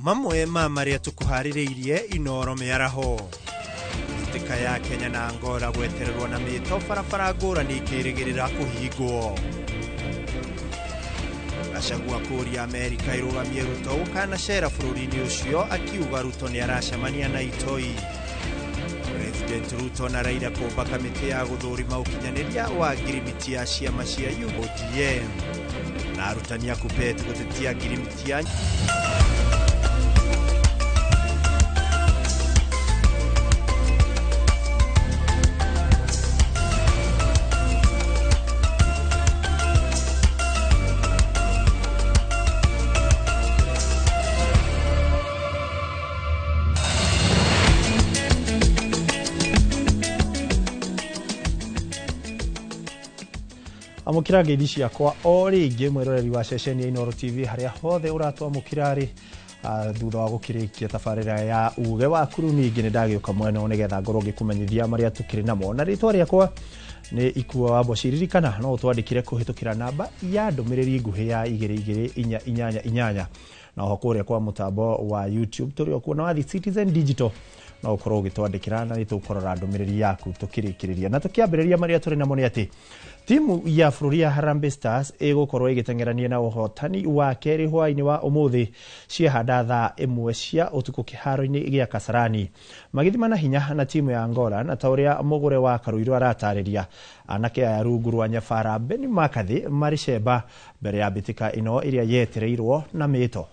Mamwe ma marĩa tũkũharĩrĩirie Inoro mĩaraho. Mbĩtĩka ya Kenya na Angola gwetererwo na mĩto barabara ngũrani ikĩrĩgĩrĩra kũhingwo. Gachagua kũũria Amerika ĩrũgamie Ruto gũkanacera bũrũri-inĩ ũcio, akiuga Ruto nĩ aracemania na itoi. President Ruto na Raila kũmba kamĩtĩ ya gũthũrima ũkinyanĩria wa ngirimiti ya ciama cia ODM. Na arutani a KUPPET gũtetia ngirimiti ya Amũkĩra ngeithi ciakwa o rĩngĩ, mwĩroreri wa ceceni ya Inooro TV harĩa hothe ũratwamũkĩra rĩ. Thutha wa gũkĩrĩkia tabarĩra ya uge wa kuru, ningĩ nĩ ndagĩũka mwena ũyũ nĩgetha ngorwo ngĩkũmenyithia marĩa tũkĩrĩ namo, na rĩtwa rĩakwa nĩ Ikua wa Mboci. Ririkana no ũtwandĩkĩre kũhĩtũkĩra namba ya ndũmĩrĩri nguhĩ ya 22488, na oho kũrĩa kwa mũtambo wa YouTube tũrĩ o kuo, na wathi Citizen Digital no ũkorwo ũgĩtwandĩkĩra na nĩ tũkũrora ndũmĩrĩri yaku tũkĩrĩkĩrĩria. Na tũkĩambĩrĩria marĩa tũrĩ namo nĩ atĩ timu ya bũrũri ya Harambee Stars ĩgũkorwo ĩgĩteng'erania na ũhotani wa kerĩ hwaĩ-inĩ wa ũmũthĩ ciehanda thaa 1 cia ũtukũ kĩharo-inĩ gĩa Kasarani, magĩthimana hinya na timu ya Angola. Na ta ũrĩa mũgũre wa Karũirũ aratarĩria, anake aya rungu rwa nyabara Benni McCarthy marĩ cemba mbere ya mbĩtĩka ĩno ĩrĩa yetereirwo na mĩto.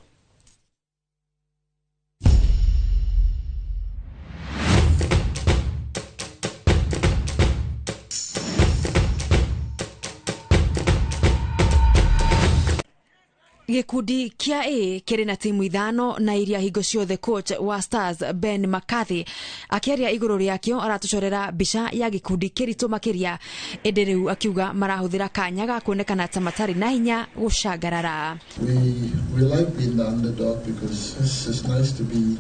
Gĩkundi kĩa A kĩrĩ na timu ithano, na iria hingo ciothe coach wa Stars Ben McCarthy akĩaria igũrũ rĩakĩo aratũcorera mbica ya gĩkundi kĩritũ makĩria, ĩndĩ rĩu akiuga marahũthĩra kanya ga kuonekana ta matarĩ na hinya gũcangarara. We like being the underdog because it's nice to be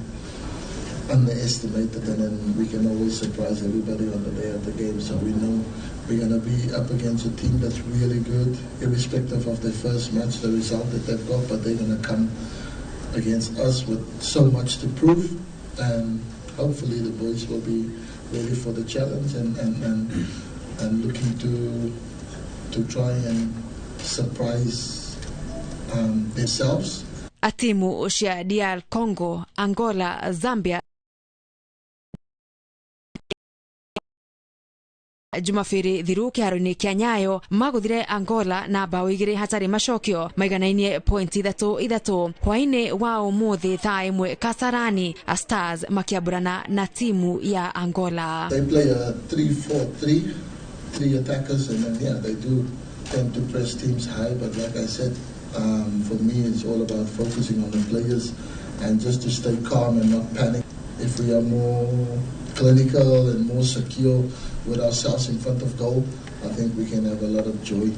underestimated, and then we can always surprise everybody on the day of the game. So we know we're going to be up against a team that's really good, irrespective of their first match, the result that they've got, but they're going to come against us with so much to prove, and hopefully the boys will be ready for the challenge and looking to try and surprise themselves. Timu cia DR Congo, Angola, Zambia Jumabiri thiru kĩharo-inĩ kĩa Nyayo magũthire Angola na bao 2-0, maiganainie pointi 3-3. Hwaĩ-inĩ wa ũmũthĩ thaa 1 Kasarani, Stars makĩambũrana na timu ya Angola. They play a 3-4-3, three attackers, and then, yeah, they do tend to press teams high. But like I said, for me, it's all about focusing on the players and just to stay calm and not panic. If we are more clinical and more secure with ourselves in front of goal, I think we can have a lot of joy.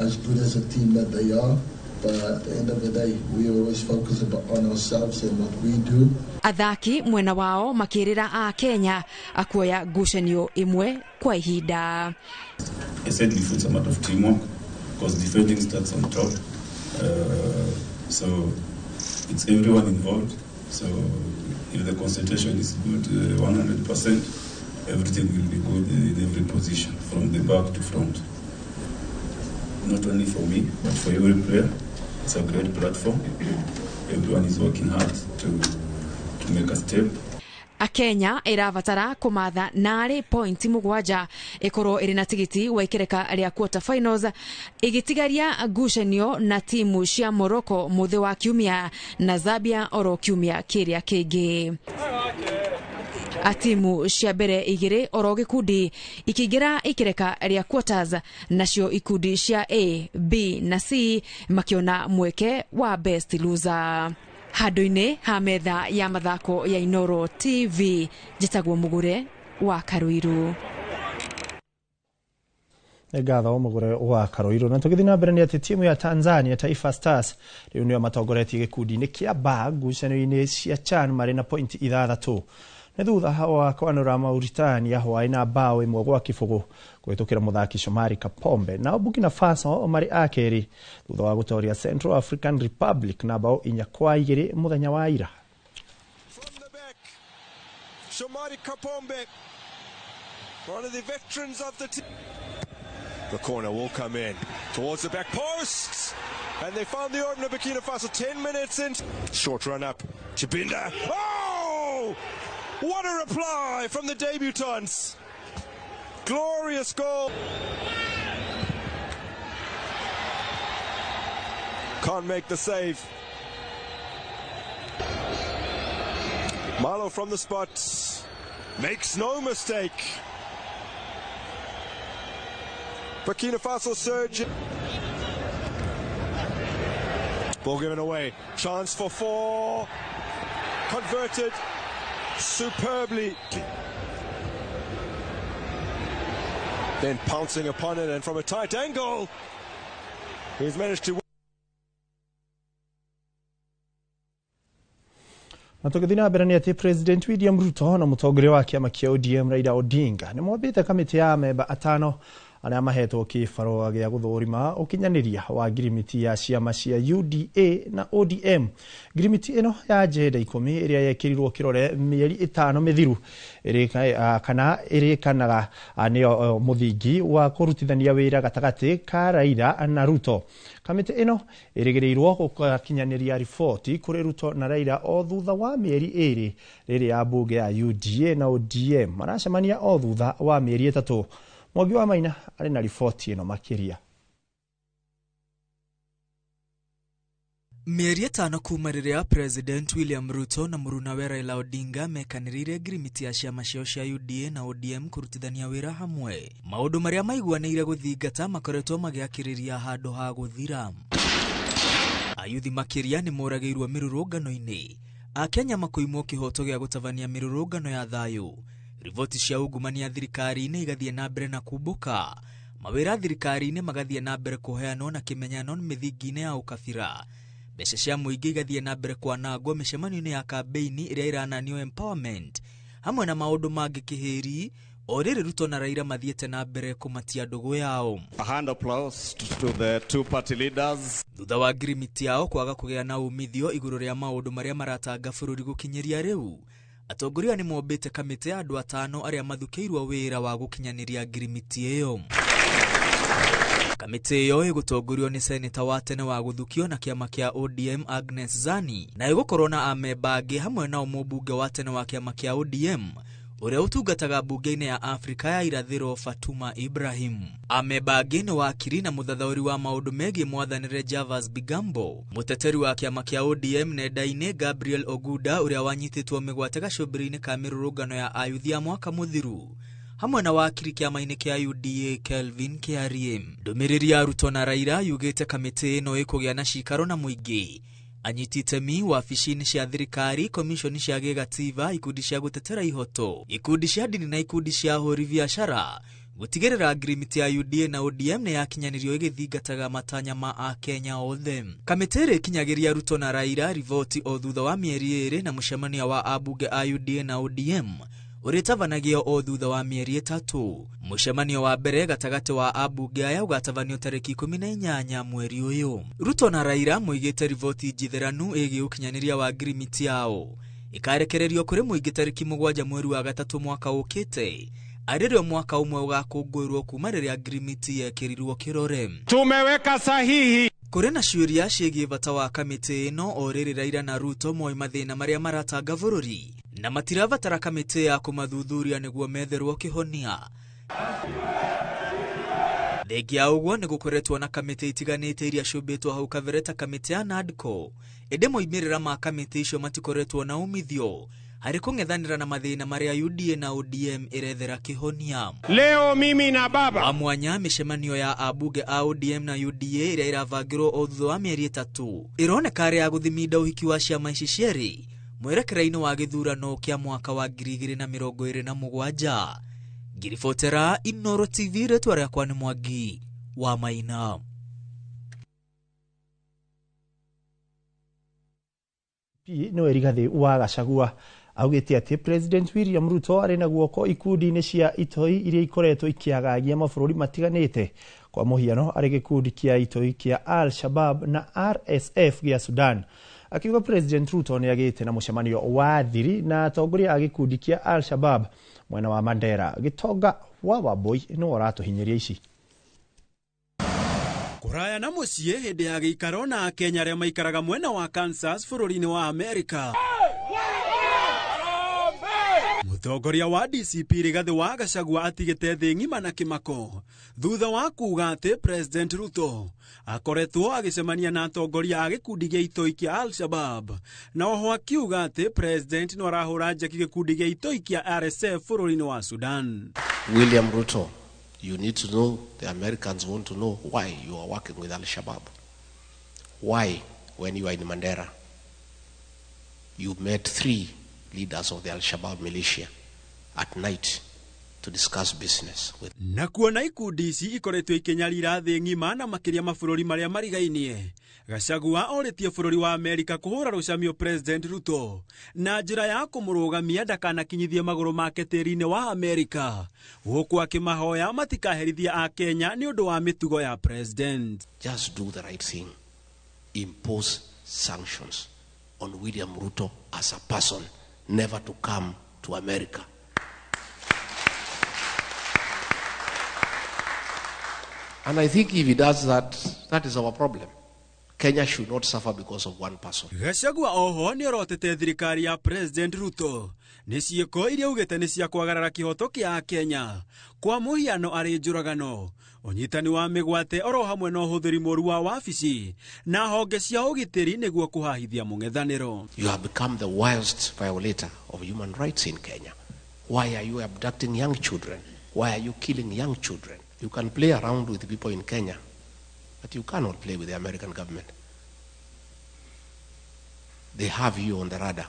As good as a team that they are, but at the end of the day, we always focus on ourselves and what we do. Athaki mwena wao makĩrĩra a Kenya akuoya ngucanio ĩmwe kwa ihinda. I said before, it's a matter of teamwork because defending starts on top. So it's everyone involved. So if the concentration is good, 100%, everything will be good in every position, from the back to front. Not only for me, but for every player. It's a great platform. Everyone is working hard to make a step. Akenya ĩrabatara kũmatha narĩ pointi 7 ĩkorwo ĩrĩ na tigiti wa ikereka rĩa quarter finals, ĩgĩtigaria ngucanio na timu cia Morocco mũthĩ wa kiumia na Zambia oro kiumia kĩrĩa kĩngĩ. Timu cia mbere igĩrĩ oro gĩkundi ikĩingĩra ikereka rĩa quarters, nacio ikundi cia A, B na C makĩona mweke wa best loser. Handũ-inĩ ha metha ya mathako ya Inoro TV, njĩtagwo Mũgũre wa Karũirũ. Nĩ ngatho, Mũgũre wa Karũirũ. Na tũgĩthiĩ na mbere nĩ atĩ timu ya Tanzania Taifa Stars rĩu nĩo matongoretie gĩkundi-inĩ kĩa B ngucanio-inĩ cia CHAN marĩ na pointi 6. Nĩ thutha wa kwanũra Mauritania hwaĩ na bao 1-0 kũhĩtũkĩra mũthaki Shomari Kapombe. Nao Burkina Faso marĩ a kerĩ thutha wa gũtoria Central African Republic na bao 4-2 mũthenya wa ira. From the back, Shomari Kapombe, one of the veterans of the team. The corner will come in towards the back post, and they found the opener. Burkina Faso 10 minutes in. Short run up, Chibinda. Oh! What a reply from the debutants. Glorious goal. Can't make the save. Malo from the spot makes no mistake. Burkina Faso surge. Ball given away. Chance for 4. Converted superbly. Then pouncing upon it, and from a tight angle, he's managed to. Na tũgĩthiĩ na mbere nĩ atĩ President William Ruto na mũtongoria wa kĩama kĩa ODM Raila Odinga nĩ mombĩte kamĩtĩ ya memba 5 arĩa mahetwo kĩbarũa gĩa gũthũrima ũkinyanĩria wa ngirimiti ya ciama cia UDA na ODM. Ngirimiti ĩno ya njenda 10 ĩrĩa yekĩrirwo kĩrore mĩeri 5 mĩthiru kana ĩrĩkanaga nĩyo mũthingi wa kũrutithania wĩra gatagatĩ ka Raila na Ruto. Kamĩtĩ ĩno ĩrĩgĩrĩirwo gũkinyanĩria riboti kũrĩ Ruto na Raila o thutha wa mĩeri 2 rĩrĩa mbunge ya UDA na ODM maracemania o thutha wa mĩeri 3. Mwangi wa Maina arĩ na riboti ĩno makĩria. Mĩeri 5 kuma rĩrĩa President William Ruto na mũrunawe Raila Odinga mekanĩrĩire ngirimiti ya ciama ciao cia UDA na ODM kũrutithania wĩra hamwe, maũndũ marĩa maiguanĩire gũthingata makoretwo magĩakĩrĩria handũ ha gũthira. Ayuthi makĩria nĩ moragĩirwo mĩrũrũngano-inĩ, Akenya makoimwo kĩhoto gĩa gũtabania mĩrũrũngano ya thayũ, riboti cia ungumania thirikari-inĩ igathiĩ na mbere na kumbũka, mawĩra thirikari-inĩ magathiĩ na mbere kũheanwo na kĩmenyano mĩthingi-inĩ ya ũkabira, mbeca cia mũingĩ igathiĩ na mbere kwanangwo mĩcemanio-inĩ ya kambeini ĩrĩa ĩrananio empowerment, hamwe na maũndũ mangĩ kĩhĩri, o rĩrĩ Ruto na Raila mathiĩte na mbere kũmatia ndũgũ yao. A hand applause to the two party leaders. Thutha wa ngirimiti yao kwaga kũgĩa na umithio igũrũ rĩa maũndũ marĩa maratanga bũrũri gũkinyĩria rĩu, atongoria nĩ mombĩte kamĩtĩ ya andũ 5 arĩa mathukĩirwo wĩra wa gũkinyanĩria ngirimiti ĩyo. Kamĩtĩ ĩyo ĩgũtongorio nĩ seneta wa tene wa gũthukio na kĩama kĩa ODM Agnes Zani, na ĩgũkorwo na amemba angĩ hamwe nao mũmbunge wa tene wa kĩama kĩa ODM ũrĩa ũtungataga mbunge-inĩ ya Afrika ya Irathĩro Fatuma Ibrahim. Amemba angĩ nĩ wakiri na mũthathaũri wa maũndũ megiĩ mwathanĩre Javas Bigambo, mũteteri wa kĩama kĩa ODM nenda-inĩ Gabriel Oguda ũrĩa wanyitĩtwo mĩgwate gacũmbĩrĩ-inĩ ka mĩrũrũngano ya ayuthi ya mwaka mũthiru, hamwe na wakiri kĩama-inĩ kĩa UDA Kelvin Kiarie. Ndũmĩrĩri ya Ruto na Raila yugĩte kamĩtĩ ĩno ĩkũgĩa na cikaro na mũingĩ, anyiti itemi wabici-inĩ cia thirikari, komishoni cia gĩgatiba, ikundi cia gũtetera ihoto, ikundi cia ndini na ikundi cia ahũri biacara, gũtigĩrĩra ngirimiti ya UDA na ODM nĩ yakinyanĩrio ĩgĩthingataga matanya ma Akenya othe. Kamĩtĩ ĩrĩa ĩkinyagĩria Ruto na Raila riboti o thutha wa mĩeri 2 na mũcemanio wa ambunge a UDA na ODM ũrĩtabanagio o thutha wa mĩeri 3. Mũcemanio wa mbere gatagatĩ wa ambunge aya ũgatabanio tarĩki 18 mweri ũyũ. Ruto na Raila moigĩte riboti njitheranu ĩgiĩ ũkinyanĩria wa ngirimiti yao ĩkarekererio kũrĩ mũingĩ tarĩki 7 mweri wa 3 mwaka ũkĩte, arĩrĩo mwaka ũmwe ũgakũngũĩrwo kuma rĩrĩa ngirimiti yekĩrirwo kĩrore. Tumeweka sahihi. Kũrĩ na ciũria ciĩgiĩ bata wa kamĩtĩ ĩno o rĩrĩ Raila na Ruto moĩ mathĩna marĩa maratanga bũrũri na matirabatara kamĩtĩ ya kũmathuthuria nĩguo metherwo kĩhonia. Thengia ũguo nĩ gũkoretwo na kamĩtĩ itiganĩte iria ciũmbĩtwo hau kabere ta kamĩtĩ ya NADCO, ĩndĩ moimĩrĩra ma kamĩtĩ icio matikoretwo na umithio harĩ kũng'ethanĩra na mathĩna marĩa UDA na ODM ĩrethera kĩhonia. Leo mimi na baba wa mwanya mĩcemanio ya ambunge a ODM na UDA ĩrĩa ĩravangĩrwo o thutha wa mĩeri 3 ĩroneka ĩrĩ ya gũthiminda ũhiki wa ciama ici cierĩ mwerekera-inĩ wa gĩthurano kĩa mwaka wa 2027. Ngiribotera Inoro TV, rĩtwa rĩakwa nĩ Mwangi wa Maina. P nĩwe Rigathĩ wa Gachagua Augĩte atĩ President William Ruto arĩ na guoko ikundi-inĩ cia itoi iria ikoretwo ikĩagagia mabũrũri matiganĩte, kwa mũhiano arĩ gĩkundi kĩa itoi kĩa Al-Shabab na RSF gĩa Sudan. Akiuga President Ruto nĩ agĩte na mũcemanio wa thiri na atongoria a gĩkundi kĩa Al-Shabab mwena wa Mandera. Gĩtonga wa Wambui nĩwe ũratũhinyĩria ici. Kũraya na mũciĩ hĩndĩ ya gĩikaro na Akenya arĩa maikaraga mwena wa Kansas bũrũri-inĩ wa Amerika. Mũtongoria wa DCP Rigathĩ wa Gachagua atigĩte thĩ ng'ima na kĩmako thutha wa kuuga atĩ President Ruto akoretwo agĩcemania na atongoria a gĩkundi gĩa itoi kĩa Al-Shabab, na oho akiuga atĩ President no arahũra njeki gĩkundi gĩa itoi kĩa RSF bũrũri-inĩ wa Sudan. William Ruto, you need to know, the Americans want to know why you are working with Al-Shabaab. Why, when you are in Mandera, you met 3 leaders of the Al-Shabaab militia at night to discuss business with. Na kuona ikundi ici ikoretwo ikinyarira thĩ ng'ima na makĩria mabũrũri marĩa marigainie, Gachagua orĩtie bũrũri wa Amerika kũhũra rũcamio President Ruto na njĩra ya kũmũrũgamia ndakanakinyithie magũrũ make tĩri-inĩ wa Amerika, gũkũ akĩmahoya matikaherithie Akenya nĩ ũndũ wa mĩtugo ya President. Just do the right thing. Impose sanctions on William Ruto as a person, never to come to America. And I think if he does that, that is our problem. Kenya should not suffer because of one person. Gachagua oho nĩ orotete thirikari ya President Ruto nĩ ciĩko iria augĩte nĩ cia kwagarara kĩhoto kĩa Kenya, kwa mũhiano arĩ njũragano, ũnyitani wa mĩgwate oro hamwe na ũhũthĩri mũru wa wabici na honge cia ũgitĩri nĩguo kũhahithia mũng'ethanĩro. You have become the worst violator of human rights in Kenya. Why are you abducting young children? Why are you killing young children? You can play around with people in Kenya, but you cannot play with the American government. They have you on the radar.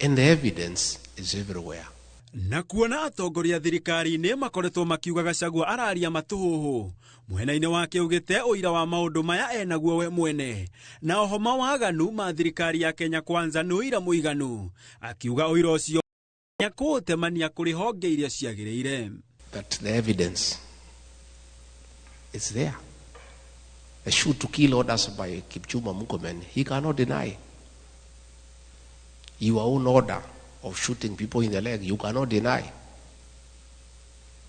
And the evidence is everywhere. Na kuona atongoria thirikari-inĩ makoretwo makiuga Gachagua araria matũhũhũ, mwena-inĩ wake augĩte ũira wa maũndũ maya enaguo we mwene, na oho mawaganu ma thirikari ya Kenya Kwanza nĩ ũira mũiganu, akiuga ũira ũcio kũũtemania kũrĩ honge iria ciagĩrĩire. That the evidence is there. The shoot to kill orders by Kipchumba Murkomen, he cannot deny. Your own order of shooting people in the leg, you cannot deny.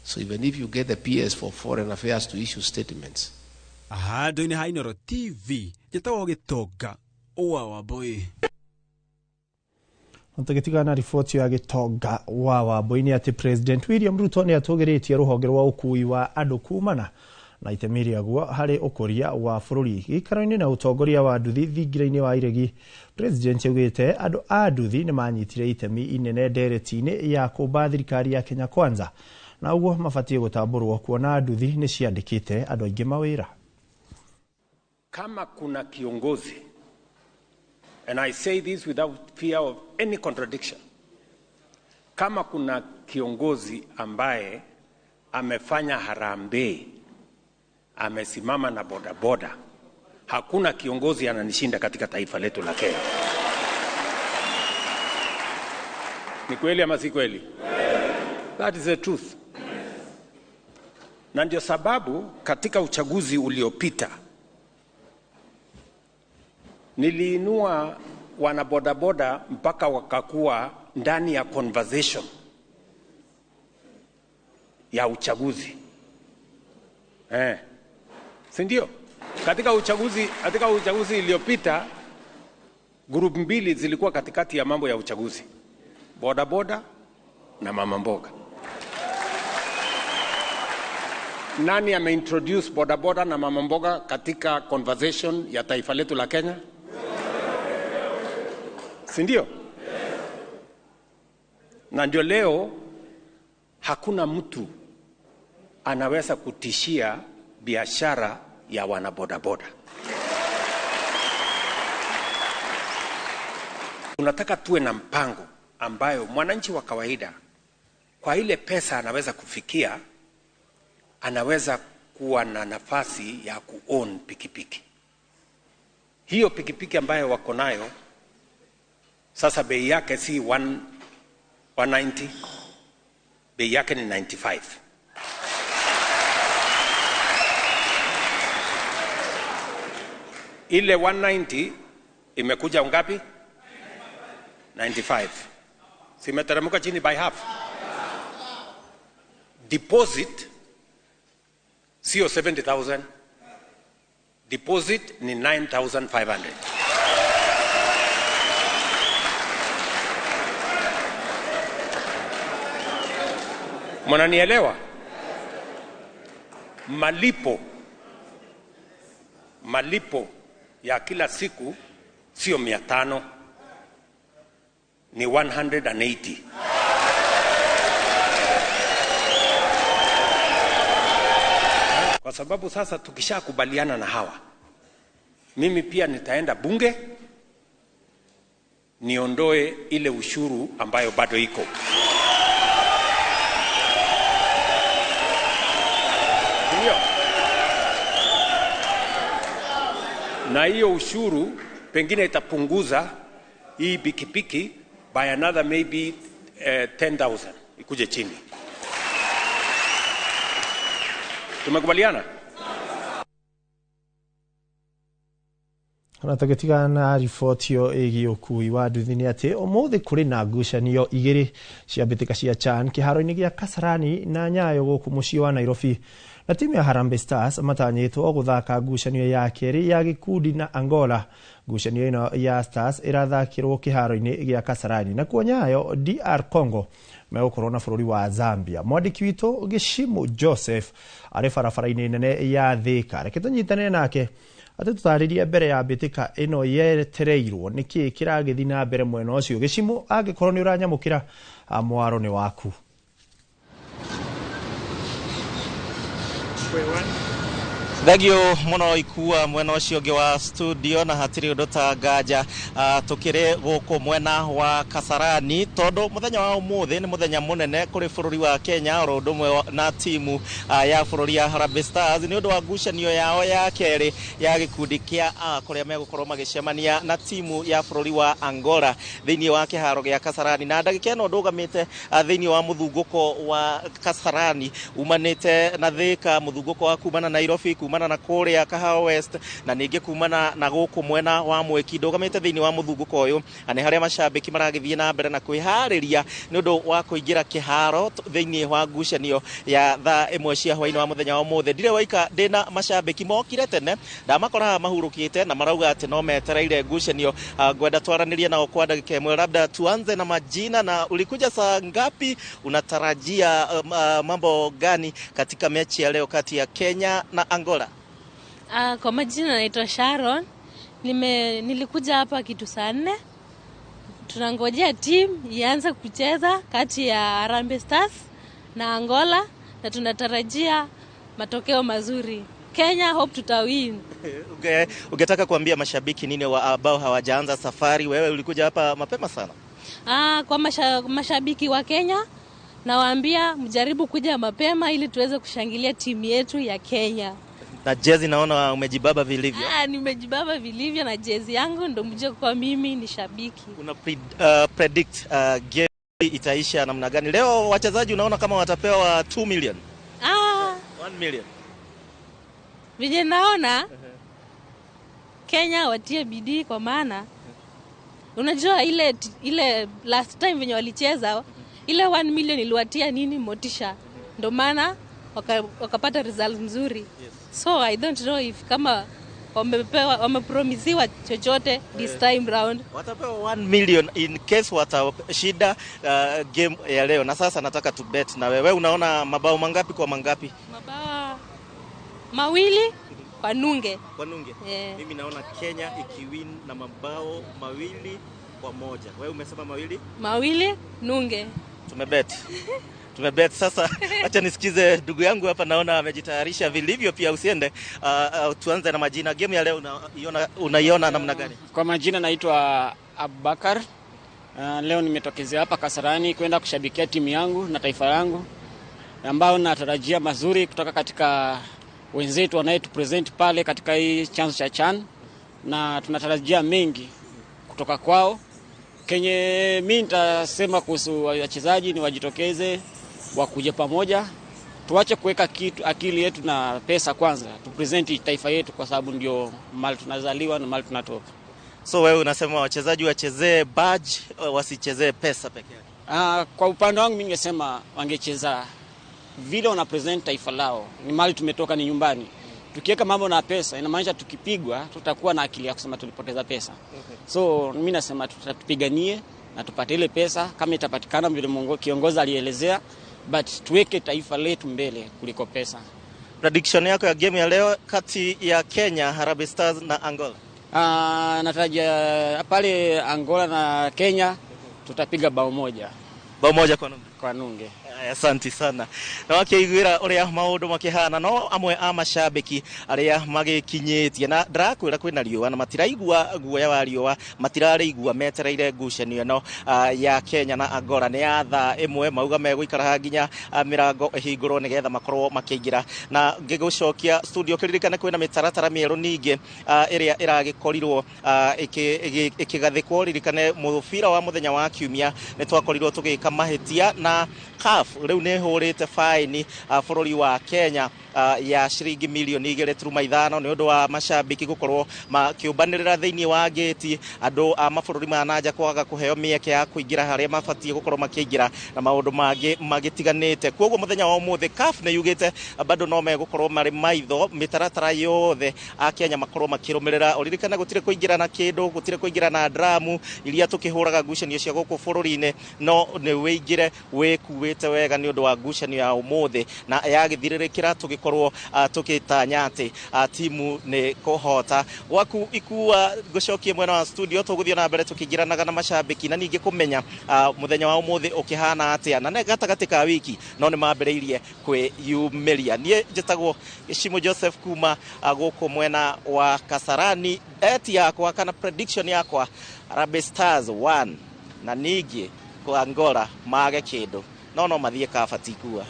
So even if you get the PS for Foreign Affairs to issue statements. Handũ-inĩ ha Inooro TV, njĩtagwo Gĩtonga wa Wambui. Tũgĩtigana riboti ya Gĩtonga wa Wambui nĩ atĩ President William Ruto nĩ atũgĩrĩtie rũhonge rwa ũkui wa andũ kumana na itemi rĩaguo harĩ ũkũria wa bũrũri. Gĩikaro-inĩ na ũtongoria wa nduthi thingira-inĩ wa iregi, President augĩte andũ a nduthi nĩ manyitire itemi inene ndereti-inĩ ya kũmba thirikari ya Kenya Kwanza, na ũguo mabatiĩ gũtambũrwo kuona nduthi nĩ ciandĩkĩte andũ aingĩ mawĩra. Kama kuna kiongozi, and I say this without fear of any contradiction, kama kuna kiongozi ambaye amefanya harambee, amesimama na bodaboda, hakuna kiongozi ananishinda katika taifa letu la Kenya. Ni kweli ama si kweli? That is the truth. Na ndio sababu katika uchaguzi uliopita niliinua wanabodaboda mpaka wakakuwa ndani ya conversation ya uchaguzi. Si ndio? Katika uchaguzi iliyopita group mbili zilikuwa katikati ya mambo ya uchaguzi. Bodaboda na mama mboga. Nani ameintroduce bodaboda na mama mboga katika conversation ya taifa letu la Kenya? Si ndio? Na ndio leo hakuna mtu anaweza kutishia biashara ya wanabodaboda. Tunataka tuwe na mpango ambayo mwananchi wa kawaida kwa ile pesa anaweza kufikia, anaweza kuwa na nafasi ya kuown pikipiki. Hiyo pikipiki ambayo wako nayo Sasa bei yake si 190, bei yake ni 95. Ile 190 imekuja ngapi? 95. Simeteremka chini by half. Deposit sio 70,000. Deposit ni 9,500. Mnanielewa? Malipo ya kila siku sio 500, ni 180. Kwa sababu sasa tukishakubaliana na hawa, mimi pia nitaenda bunge niondoe ile ushuru ambayo bado iko. Ndio. Na hiyo ushuru pengine itapunguza hii pikipiki by another maybe 10,000 ikuje chini. Tumekubaliana? Ona tũgĩtigana na riboti ĩyo ĩgiĩ ũkui wa nduthi nĩ atĩ ũmũthĩ kũrĩ na ngucanio igĩrĩ cia mbĩtĩka cia CHAN kĩharo-inĩ gĩa Kasarani na Nyayo gũkũ mũciĩ wa Nairobi, na timu ya Harambee Stars matanyĩtwo gũthaka ngucanio ya kerĩ ya gĩkundi na Angola. Ngucanio ĩno ya Stars ĩrathakĩrwo kĩharo-inĩ gĩa Kasarani, nakuo Nyayo DR Congo megũkorwo na bũrũri wa Zambia. Mwandĩki witũ Gĩcimu Joseph arĩ barabara-inĩ nene ya Thika, reke tũnyitanĩre nake atĩ tũtarĩrie mbere ya mbĩtĩka ĩno yetereirwo nĩkĩĩ kĩragĩthiĩ na mbere mwena ũcio. Gĩcimu, angĩkorwo nĩ ũranyamũkĩra, mwaro nĩ waku. Thengio muno ikua mwena ucio ungi wa studio na hatiri undu ta nganja tukiri guku mwena wa Kasarani tondu muthenya wa umuthi ni muthenya munene kuri bururi wa Kenya oro undu umwe na timu ya bururi ya Harambee Stars ni undu wa ngucanio yao ya keri ya gikundi kia A kuria megukorwo magicemania na timu ya bururi wa Angola thiini wa kiharo gia Kasarani. Na ndagika ino ndugamite thiini wa muthunguko wa Kasarani umanite na Thika, muthunguko wa kumana Nairobi, kumana na kuria Kahawa West na ningi kumana na guku mwena wa Mwiki. Ndugamite thiini wa muthunguko uyu na ni haria macambiki maragithie na mbere na kwihariria ni undu wa kuingira kiharo thiini wa ngucanio ya thaa imwe cia hwaini wa muthenya wa umuthi. Ndire waika ndina macambiki mokire tene ndamakora mahurukite na marauga ati no metereire ngucanio. Ngwenda twaranirie nao kwa ndagika imwe, labda tuanze na majina na ulikuja saa ngapi, unatarajia mambo gani katika mechi ya leo kati ya Kenya na Angola? Kwa majina naitwa Sharon. Nilikuja hapa kitu saa 4. Tunangojea team ianze kucheza kati ya Harambee Stars na Angola na tunatarajia matokeo mazuri. Kenya hope tutawin. Ungetaka kuambia mashabiki nini ambao hawajaanza safari? Wewe ulikuja hapa mapema sana. Kwa mashabiki wa Kenya nawaambia mjaribu kuja mapema ili tuweze kushangilia timu yetu ya Kenya. Na jezi naona umejibaba vilivyo. Nimejibaba vilivyo na jezi yangu ndo mjue kwa mimi ni shabiki. Una predict game itaisha namna gani? Leo wachezaji unaona kama watapewa 2 million? 1 million. Vije naona Kenya watie bidii kwa maana unajua ile last time venye walicheza ile 1 million iliwatia nini motisha. Ndo maana wakapata results mzuri. Yes. So I don't know if kama wamepromisiwa chochote this time round. Watapewa 1 million in case watashinda game ya leo. Na sasa nataka tu bet na wewe, unaona mabao mangapi kwa mangapi? Mabao 2 kwa nunge. Kwa nunge. Yeah. Mimi naona Kenya ikiwin na mabao 2 kwa 1. Wewe umesema 2? 2 nunge. Tumebet. Tumebet sasa. Acha nisikize ndugu yangu hapa, naona amejitayarisha vilivyo pia. Usiende. Tuanze na majina. Game ya leo unaiona namna gani? Kwa majina naitwa Abubakar. Leo nimetokezea hapa Kasarani kwenda kushabikia timu yangu na taifa langu ambao natarajia mazuri kutoka katika wenzetu wanayetupresent pale katika hii chanzo cha CHAN, na tunatarajia mengi kutoka kwao. Kenye mi nitasema kuhusu wachezaji ni wajitokeze, wakuje pamoja, tuache kuweka kitu akili yetu na pesa kwanza, tupresent taifa yetu kwa sababu ndio mali tunazaliwa na mali tunatoka. So wewe unasema wachezaji wachezee badge, wasichezee pesa peke yake? Kwa upande wangu mimi ningesema wangecheza vile wana present taifa lao, ni mali tumetoka, ni nyumbani. Tukiweka mambo na pesa inamaanisha tukipigwa tutakuwa na akili ya kusema tulipoteza pesa. So mimi nasema tutapiganie na tupate ile pesa kama itapatikana vile kiongozi alielezea, but tuweke taifa letu mbele kuliko pesa. Prediction yako ya game ya leo kati ya Kenya Harambee Stars na Angola? Natarajia pale Angola na Kenya tutapiga bao moja. Bao moja kwa nunge. Kwa nunge. Asante sana. Na wakiiguira uria maundu makihana no amwe a mashabiki aria magikinyitie na ndirakwira kwina riua na matiraigua guoya wa riua, matirarigua metereire ngucanio ĩno ya Kenya na Angola. Nĩ ya thaa ĩmwe mauga megũikara nginya mĩrango ĩhingũrwo nĩgetha makorwo makĩingĩra. Na ngĩgũcokia studio kĩririkane kwĩna mĩtaratara mĩerũ ningĩ ĩrĩa ĩragĩkorirwo ĩkĩgathĩkwo. Ririkane mũbira wa mũthenya wa kiumia nĩ twakorirwo tũgĩka mahĩtia na CAF rĩu nĩ hũrĩte faini bũrũri wa Kenya ya ciringi milioni 2.5 nĩ ũndũ wa mashabiki gũkorwo makĩũmbanĩrĩra thĩinĩ wa gĩti, andũ a mabũrũri ma nanja kwaga kũheo mĩeke ya kũingĩra harĩa mabatiĩ gũkorwo makĩingĩra na maũndũ mangĩ magĩtiganĩte. Koguo mũthenya wa ũmũthĩ CAF nĩ yugĩte bado no megũkorwo marĩ maitho mĩtaratara yothe a Kenya makorwo makĩrũmĩrĩra. Ũririkane gũtirĩ kũingĩra na kĩndũ, gũtirĩ kũingĩra na dramu iria tũkĩhũraga ngucanio cia gũkũ bũrũri-inĩ, no nĩ wĩingĩre wĩkuĩte wega nĩ ũndũ wa ngucanio ya ũmũthĩ na yagĩthirĩrĩkĩra tũgĩkorwo tũgĩtanya atĩ timu nĩ kũhota. Gwaku ikua ngũcokie mwena wa studio, tũgũthiĩ na mbere tũkĩingĩranaga na mashabiki na ningĩ kũmenya mũthenya wa ũmũthĩ ũkĩhana atĩa na nĩ gatagatĩ ka wiki no nĩ mambĩrĩirie kwĩyumĩria. Niĩ njĩtagwo Gĩcimo Joseph kuma gũkũ mwena wa Kasarani. Eti yakwa kana prediction yakwa Harambee Stars 1 na ningĩ kwa Angola mage kĩndũ no mathiĩ kabatikua.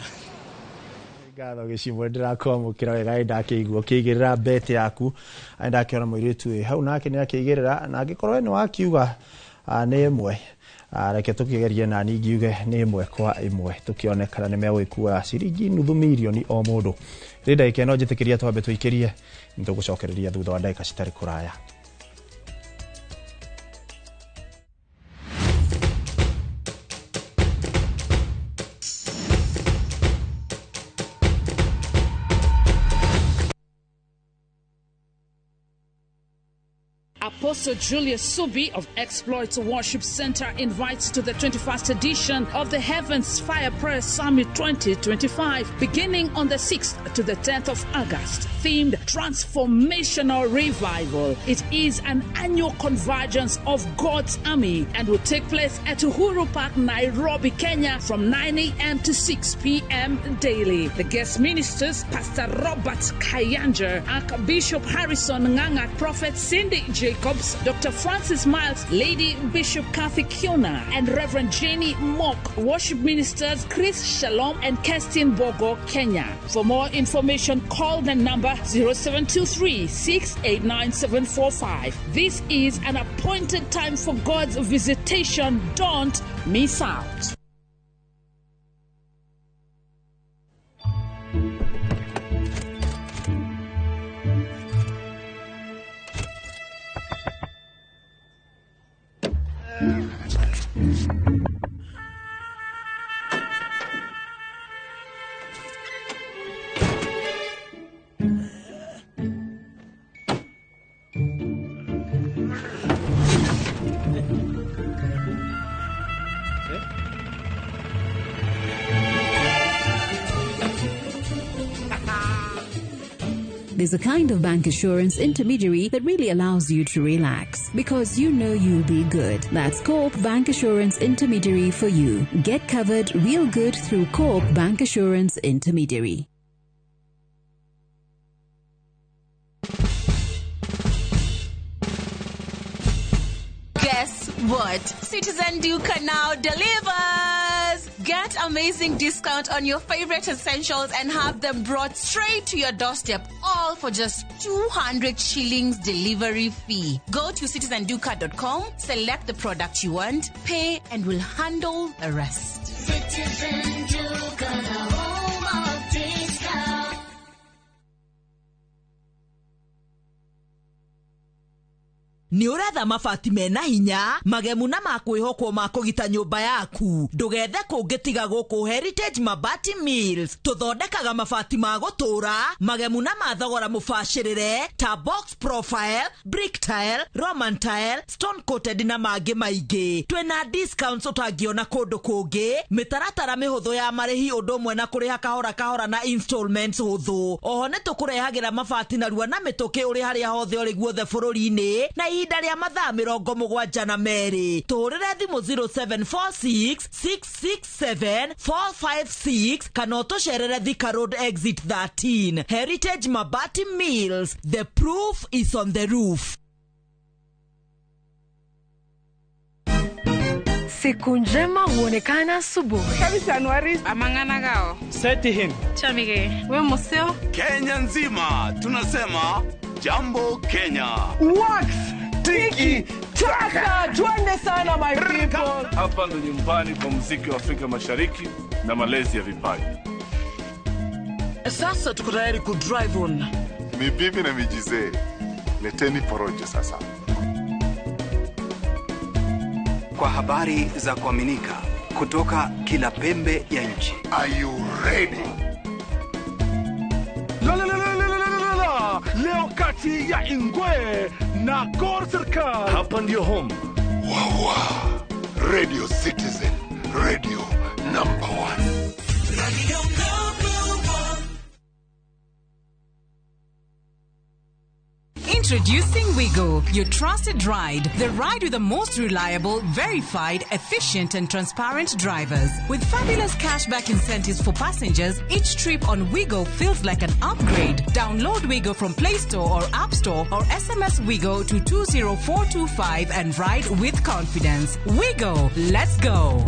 Ngatho Gĩcimo, ndĩrakwamũkĩra wega, nĩndakĩigua ũkĩigĩrĩra bet yaku, nĩndakĩona mũirĩtu wĩ hau nake nĩakĩigĩrĩra, na angĩkorwo nĩ wakiuga nĩ ĩmwe, reke tũkĩgerie na niĩ ngiuge nĩ 1-1 tũkĩone kana nĩ megũgĩkua ciringi nuthu mirioni o mũndũ. Rĩ ndagĩka ĩno njĩtĩkĩria twambe tũikĩrie, nĩtũgũcokereria thutha wa ndagĩka citarĩ kũraya. Apostle Julius Subi of Exploits Worship Center invites to the 21st edition of the Heavens Fire Prayer Summit 2025, beginning on the 6th to the 10th of August, themed Transformational Revival. It is an annual convergence of God's army and will take place at Uhuru Park, Nairobi, Kenya, from 9 a.m. to 6 p.m. daily. The guest ministers, Pastor Robert Kayanja, Archbishop Harrison Nganga, Prophet Cindy Jacobs, Dr. Francis Miles, Lady Bishop Kathy Kiona, and Reverend Jenny Mock. Worship ministers Chris Shalom and Kerstin Bogo, Kenya. For more information, call the number 0723 689 745. This is an appointed time for God's visitation. Don't miss out. There's a kind of bank assurance intermediary that really allows you to relax because you know you'll be good. That's Co-op Bank Assurance Intermediary for you. Get covered real good through Co-op Bank Assurance Intermediary. Guess what? Citizen Duka now delivers! Get amazing discount on your favorite essentials and have them brought straight to your doorstep, all for just 200 shillings delivery fee. Go to citizenduka.com, select the product you want, pay, and we'll handle the rest. Citizen Duka, the home of discount. Nĩ ũretha mabati mena hinya magemu na makwĩhokwo ma kũgita nyũmba yaku. Ndũgethe kũngĩ tiga gũkũ Heritage Mabati Mills. Tũthondekaga mabati ma gũtũũra magemu na ma thogora mũbacĩrĩre ta box profile, brick tile, roman tile, stone coated na mangĩ maingĩ. Twĩna discounts ũtangĩona kũndũ kũngĩ, mĩtaratara mĩhũthũ ya marĩhi ũndũ ũmwe na kũrĩha kahora kahora na installments hũthũ. Oho nĩ tũkũrehagĩra mabati narua na mĩtũkĩ ũrĩ harĩa hothe ũrĩ guothe bũrũri-inĩ na ihinda rĩa mathaa 72. Tũhũrĩre thimũ 0746 667 456 kana ũtũcerere Thika Road exit 13. Heritage Mabati Mills, the proof is on the roof. Siku njema huonekana asubuhi. Amangana gao. Seti him. Chamige. We museo. Kenya nzima tunasema Jambo Kenya. Wax tiki taka, twende sana my people. Hapa ndo nyumbani kwa muziki wa Afrika Mashariki na malezi ya vipaji. Sasa tuko tayari ku drive on. Mibibi na mijizee, leteni porojo sasa. Kwa habari za kuaminika kutoka kila pembe ya nchi. Are you ready? La la la la la la la. Leo kati ya Ingwe na Gor Serikal. Hapa ndio home. Wawa. Radio Citizen, radio number 1. Radio number 1. Introducing Wigo, your trusted ride. The ride with the most reliable, verified, efficient and transparent drivers. With fabulous cashback incentives for passengers, each trip on Wigo feels like an upgrade. Download Wigo from Play Store or App Store or SMS Wigo to 20425 and ride with confidence. Wigo, let's go.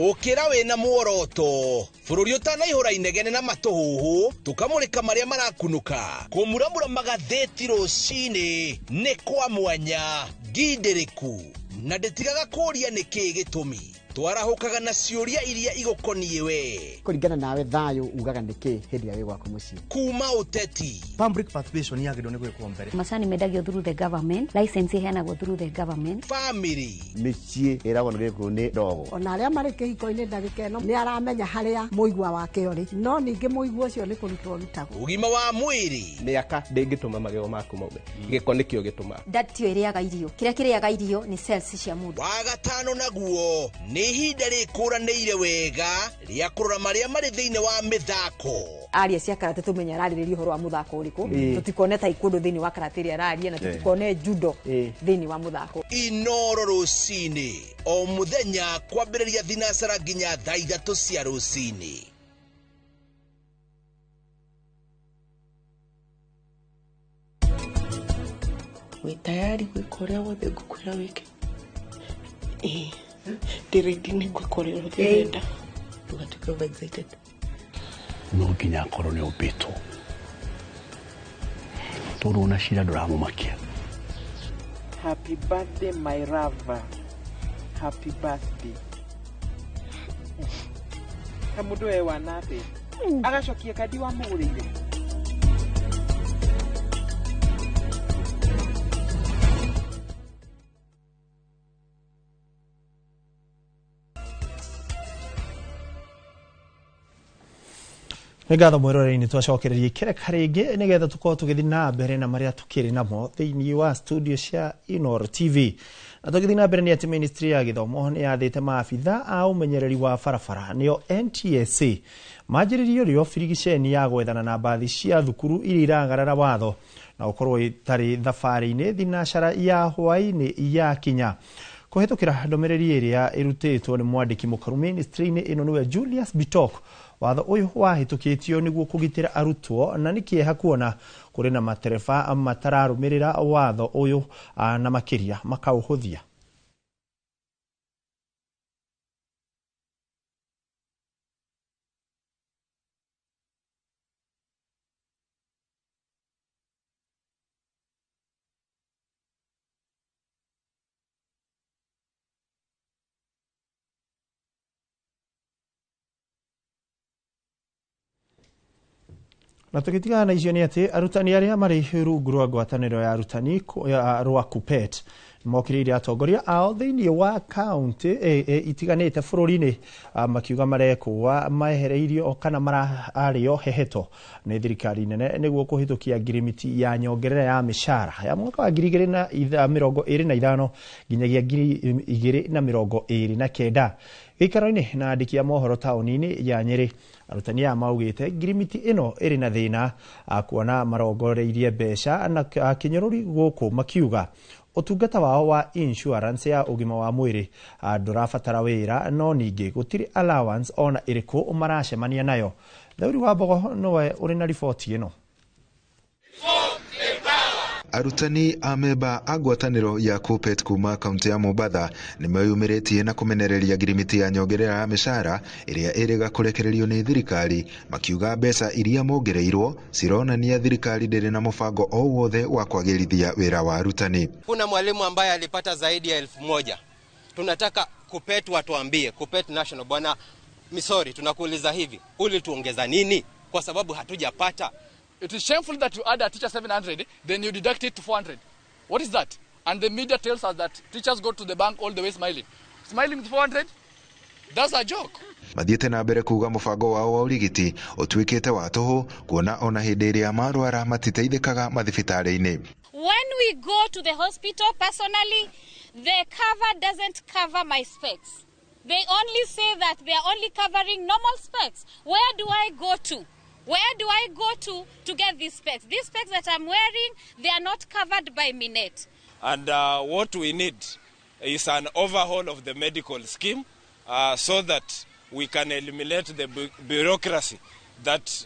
Ukira wina muoroto bururi utanaihura inegene na matuhuhu tukamurika maria marakunuka kumuramura magatheti rucini ni kwa mwanya ngindiriku na nditigaga kuria niki gitumi twarahukaga na ciuria iria igukoniĩ we kuringana nawe thayo ugaga niki hindi ya gwaku mucii kuma uteti public participation yagĩrĩirwo nĩ gwĩkwo mbere. Macani mendagio through the government, license iheanagwo through the government. Family mĩciĩ ĩragwo nĩ gĩkũyũ nĩ ndogo. Ona arĩa marĩ kĩhiko-inĩ ndagĩka ĩno nĩ aramenya harĩa mũigua wake ũrĩ, no ningĩ mũigua ũcio nĩ kũrutwo ũrutagwo. Ũgima wa mwĩrĩ mĩaka ndĩngĩtũma magego maku maume, gĩko nĩkĩo gĩtũmaga. Nda tiyo ĩrĩaga irio, kĩrĩa kĩrĩaga irio nĩ cells cia mũndũ. Wa gatano naguo nĩ ihinda rĩkũranĩire wega rĩa kũrora marĩa marĩ thĩinĩ wa mĩthako. Aria cia karate tumenya ararĩrĩria ũhoro wa mũthako ũrĩkũ, tũtikone taekwondo thĩinĩ wa karate ĩrĩa araria na tũtikone judo thĩinĩ wa mũthako. Inoro rũcinĩ o mũthenya kwambĩrĩria thinacara nginya thaa 3 cia rũcinĩ. Wĩ tayari gwĩka ũrĩa wothe ngũkwĩra wĩke? Ĩĩ, ndĩ ready nĩ gwĩka ũrĩa wothe ũrenda. Ndũgatuĩke over excited. No nginya akorwo nĩ ũmbĩtwo tondũ ona cira ndũramũmakia. Happy birthday my lover. Happy birthday. Ta mũndũ we wana atĩa? Agacokia kandi wamũgũrĩire. Nĩ ngatho mwĩroreri-inĩ twacokereria ikereka rĩngĩ nĩgetha tũkorwo tũgĩthiĩ na mbere na marĩa tũkĩrĩ namo thĩinĩ wa studio cia Inooro TV. Na tũgĩthiĩ na mbere nĩ atĩ ministry ya gĩthomo nĩ yathĩte maabitha a ũmenyereri wa barabara nĩo NTSA manjĩrĩrie rĩo birigiceni ya gwethana na mbathi cia thukuru iria iragarara watho na gũkorwo itarĩ thabarĩ-inĩ thinacara ya hwaĩ-inĩ yakinya. Kũhĩtũkĩra ndũmĩrĩri ĩrĩa ĩrutĩtwo nĩ mwandĩki mũkaru ministry-inĩ ĩno nĩwe Julius Bitok Watho ũyũ wahĩtũkĩtio nĩguo kũgitĩra arutwo na nĩ kĩeha kuona kũrĩ na matereba matararũmĩrĩra watho ũyũ na makĩria makaũhũthia. Na tũgĩtigana na icio nĩ atĩ arutani arĩa marĩ rungu rwa ngwatanĩro ya arutani rwa KUPPET mokĩrĩire atongoria ao thĩinĩ wa kaunti itiganĩte bũrũri-inĩ makiuga marekũa maehereirio kana mararĩo heheto nĩ thirikari nene nĩguo kũhĩtũkia ngirimiti ya nyongerera ya mĩcara ya mwaka wa 2025 nginyagia 2029. Gĩikaro-inĩ na andĩki a mohoro taũni-inĩ ya Nyĩrĩ, arutani aya maugĩte ngirimiti ĩno ĩrĩ na thĩna kuona marongoreirie mbeca na kĩnyũrũri gũkũ makiuga ũtungata wao wa insurance ya ũgima wa mwĩrĩ ndũrabatara wĩra no ningĩ gũtirĩ allowance ona ĩrĩkũ maracemania nayo. Thauri wa Mbogo nowe ũrĩ na riboti ĩno. Arutani a memba a ngwatanĩro ya KUPPET kuma kaunti ya Mombatha nĩmeyumĩrĩtie na kũmenereria ngirimiti ya nyongerera ya mĩcara ĩrĩa ĩrĩga kũrekererio nĩ thirikari, makiuga mbeca iria mongereirwo cironania thirikari ndĩrĩ na mũbango o wothe wa kwagĩrithia wĩra wa arutani. Kuna mwalimu ambaye alipata zaidi ya 1000. Tunataka KUPPET watuambie, KUPPET National, bwana Misori, tunakuuliza hivi, ulituongeza nini? Kwa sababu hatujapata. It is shameful that you add a teacher 700, then you deduct it to 400. What is that? And the media tells us that teachers go to the bank all the way smiling. Smiling with 400? That's a joke. Mathiĩte na mbere kuga mũbango wao wa ũrigiti ũtuĩkĩte wa tũhũ kuona ona hĩndĩ ĩrĩa marwara matiteithĩkaga mathibitarĩ-inĩ. When we go to the hospital personally, the cover doesn't cover my specs. They only say that they are only covering normal specs. Where do I go to? Where do I go to get these specs? These specs that I'm wearing, they are not covered by Minet. And what we need is an overhaul of the medical scheme so that we can eliminate the bureaucracy that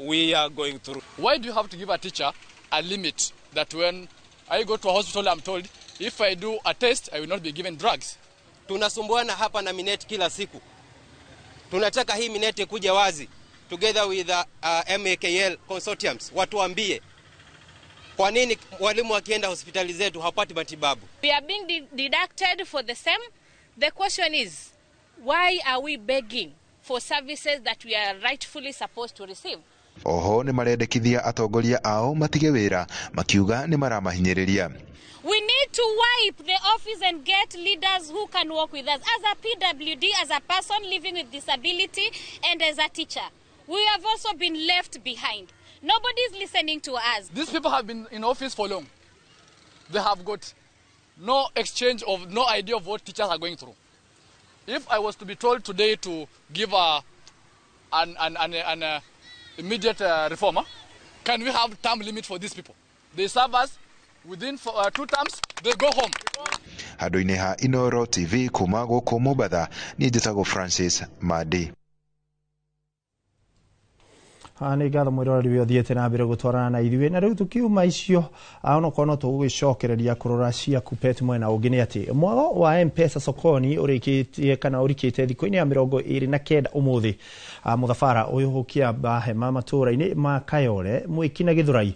we are going through. Why do you have to give a teacher a limit that when I go to a hospital, I'm told if I do a test, I will not be given drugs? Tunasumbuana hapa na Minet kila siku. Tunataka hii Minet kuja wazi. Together with the MAKL consortiums, watuambie kwa nini walimu wakienda hospitali zetu hawapati matibabu. We are being deducted for the same. The question is, why are we begging for services that we are rightfully supposed to receive? Oho nĩ marendekithia atongoria ao matige wĩra makiuga nĩ maramahinyĩrĩria. We need to wipe the office and get leaders who can work with us. As a PWD, as a person living with disability, and as a teacher, we have also been left behind. Nobody is listening to us. These people have been in office for long. They have got no exchange of, no idea of what teachers are going through. If I was to be told today to give an immediate reform, can we have term limit for these people? They serve us within 2 terms, they go home. Handũ-inĩ ha Inooro TV kuma gũkũ Mombatha, niĩ njĩtagwo Francis Madi. Nĩ ngatho mwĩroreri ũyũ ũthiĩte na mbere gũtwarana na ithuĩ na rĩu tũkiuma icio onokorwo no tũgũgĩcokereria kũrora cia KUPPET mwena ũngĩ nĩ atĩ mwago wa M-Pesa sokoni ũrĩkĩtie kana ũrikĩte thikũ-inĩ ya 29 ũmũthĩ. Mũthabara ũyũ ũkĩamba hema matũũra-inĩ ma Kayole, Mwĩki na Gĩthũrai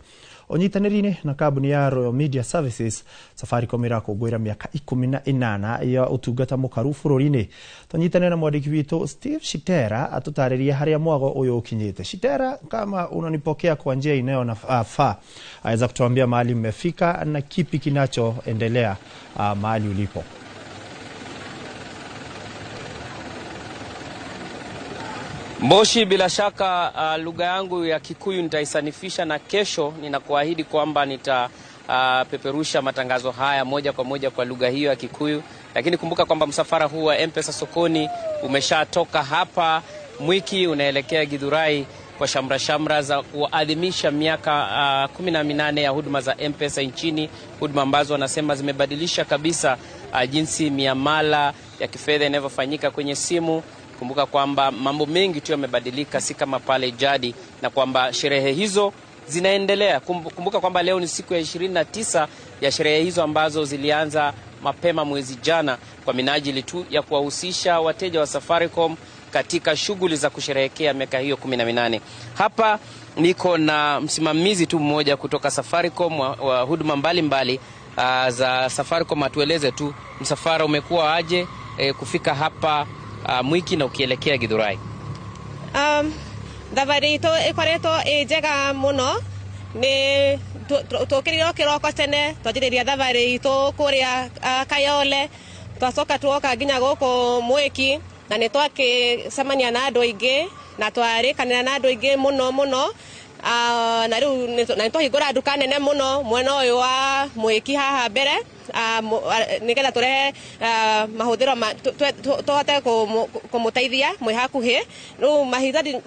ũnyitanĩri-inĩ na kambuni ya Royal Media Services. Safaricom ĩrakũngũĩra mĩaka 18 ya ũtungata mũkaru bũrũri-inĩ. Tũnyitanĩre na mwandĩki witũ Steve Shitera atũtarĩrie harĩa mwago ũyũ ũkinyĩte. Shitera, kama unanipokea kwa njia inayofaa, aweza kutuambia mahali mmefika na kipi kinachoendelea mahali ulipo? Moshi, bila shaka lugha yangu ya Kikuyu nitaisanifisha na kesho ninakuahidi kwamba nitapeperusha matangazo haya moja kwa moja kwa lugha hiyo ya Kikuyu. Lakini kumbuka kwamba msafara huu wa M-Pesa sokoni umeshatoka hapa Mwiki unaelekea Githurai kwa shamra shamra za kuadhimisha miaka 18 ya huduma za M-Pesa nchini, huduma ambazo wanasema zimebadilisha kabisa jinsi miamala ya kifedha inavyofanyika kwenye simu. Kumbuka kwamba mambo mengi tu yamebadilika, si kama pale jadi, na kwamba sherehe hizo zinaendelea. Kumbuka kwamba leo ni siku ya 29 ya sherehe hizo ambazo zilianza mapema mwezi jana kwa minajili tu ya kuwahusisha wateja wa Safaricom katika shughuli za kusherehekea miaka hiyo 18. Hapa niko na msimamizi tu mmoja kutoka Safaricom wa huduma mbalimbali za Safaricom. Atueleze tu msafara umekuwa aje kufika hapa Mwiki na ukielekea Githurai. Thabarĩ itũ ĩkoretwo ĩ njega mũno nĩ tũkĩrire kĩroko tene twanjĩrĩria thabarĩ itũ kũrĩa Kayole, twacoka tuoka nginya gũkũ Mwiki na nĩ twakĩcemania na andũ aingĩ na twarĩkanĩra na andũ aingĩ mũno mũno. Na rĩu nĩ twahingũra nduka nene mũno mwena ũyũ wa Mwiki haha mbere, nĩgetha tũrehe mahũthĩro tũhote kũmũteithia mwĩ hakuhĩ. Rĩu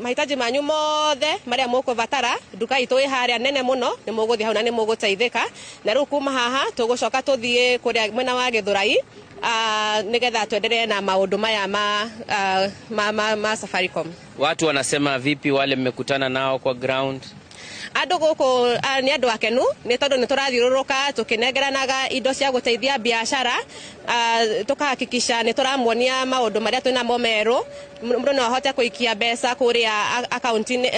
mahitaji manyu mothe marĩa mũkũbatara, nduka itũ ĩ harĩa nene mũno, nĩ mũgũthiĩ hau na nĩ mũgũteithĩka. Na rĩu kuma haha tũgũcoka tũthiĩ kũrĩa mwena wa Githurai, nĩgetha tuendelee na maũndũ maya ma Safaricom. Watu wanasema vipi wale mmekutana nao kwa ground? Andũ gũkũ nĩ andũ akenu nĩ tondũ nĩ tũrathiũrũrũka tũkĩnengeranaga indo cia gũteithia biacara, tũkahakikisha nĩ tũramuonia maũndũ marĩa twĩnamo merũ. Mũndũ no ahote kũikia mbeca kũrĩa akaunti-inĩ,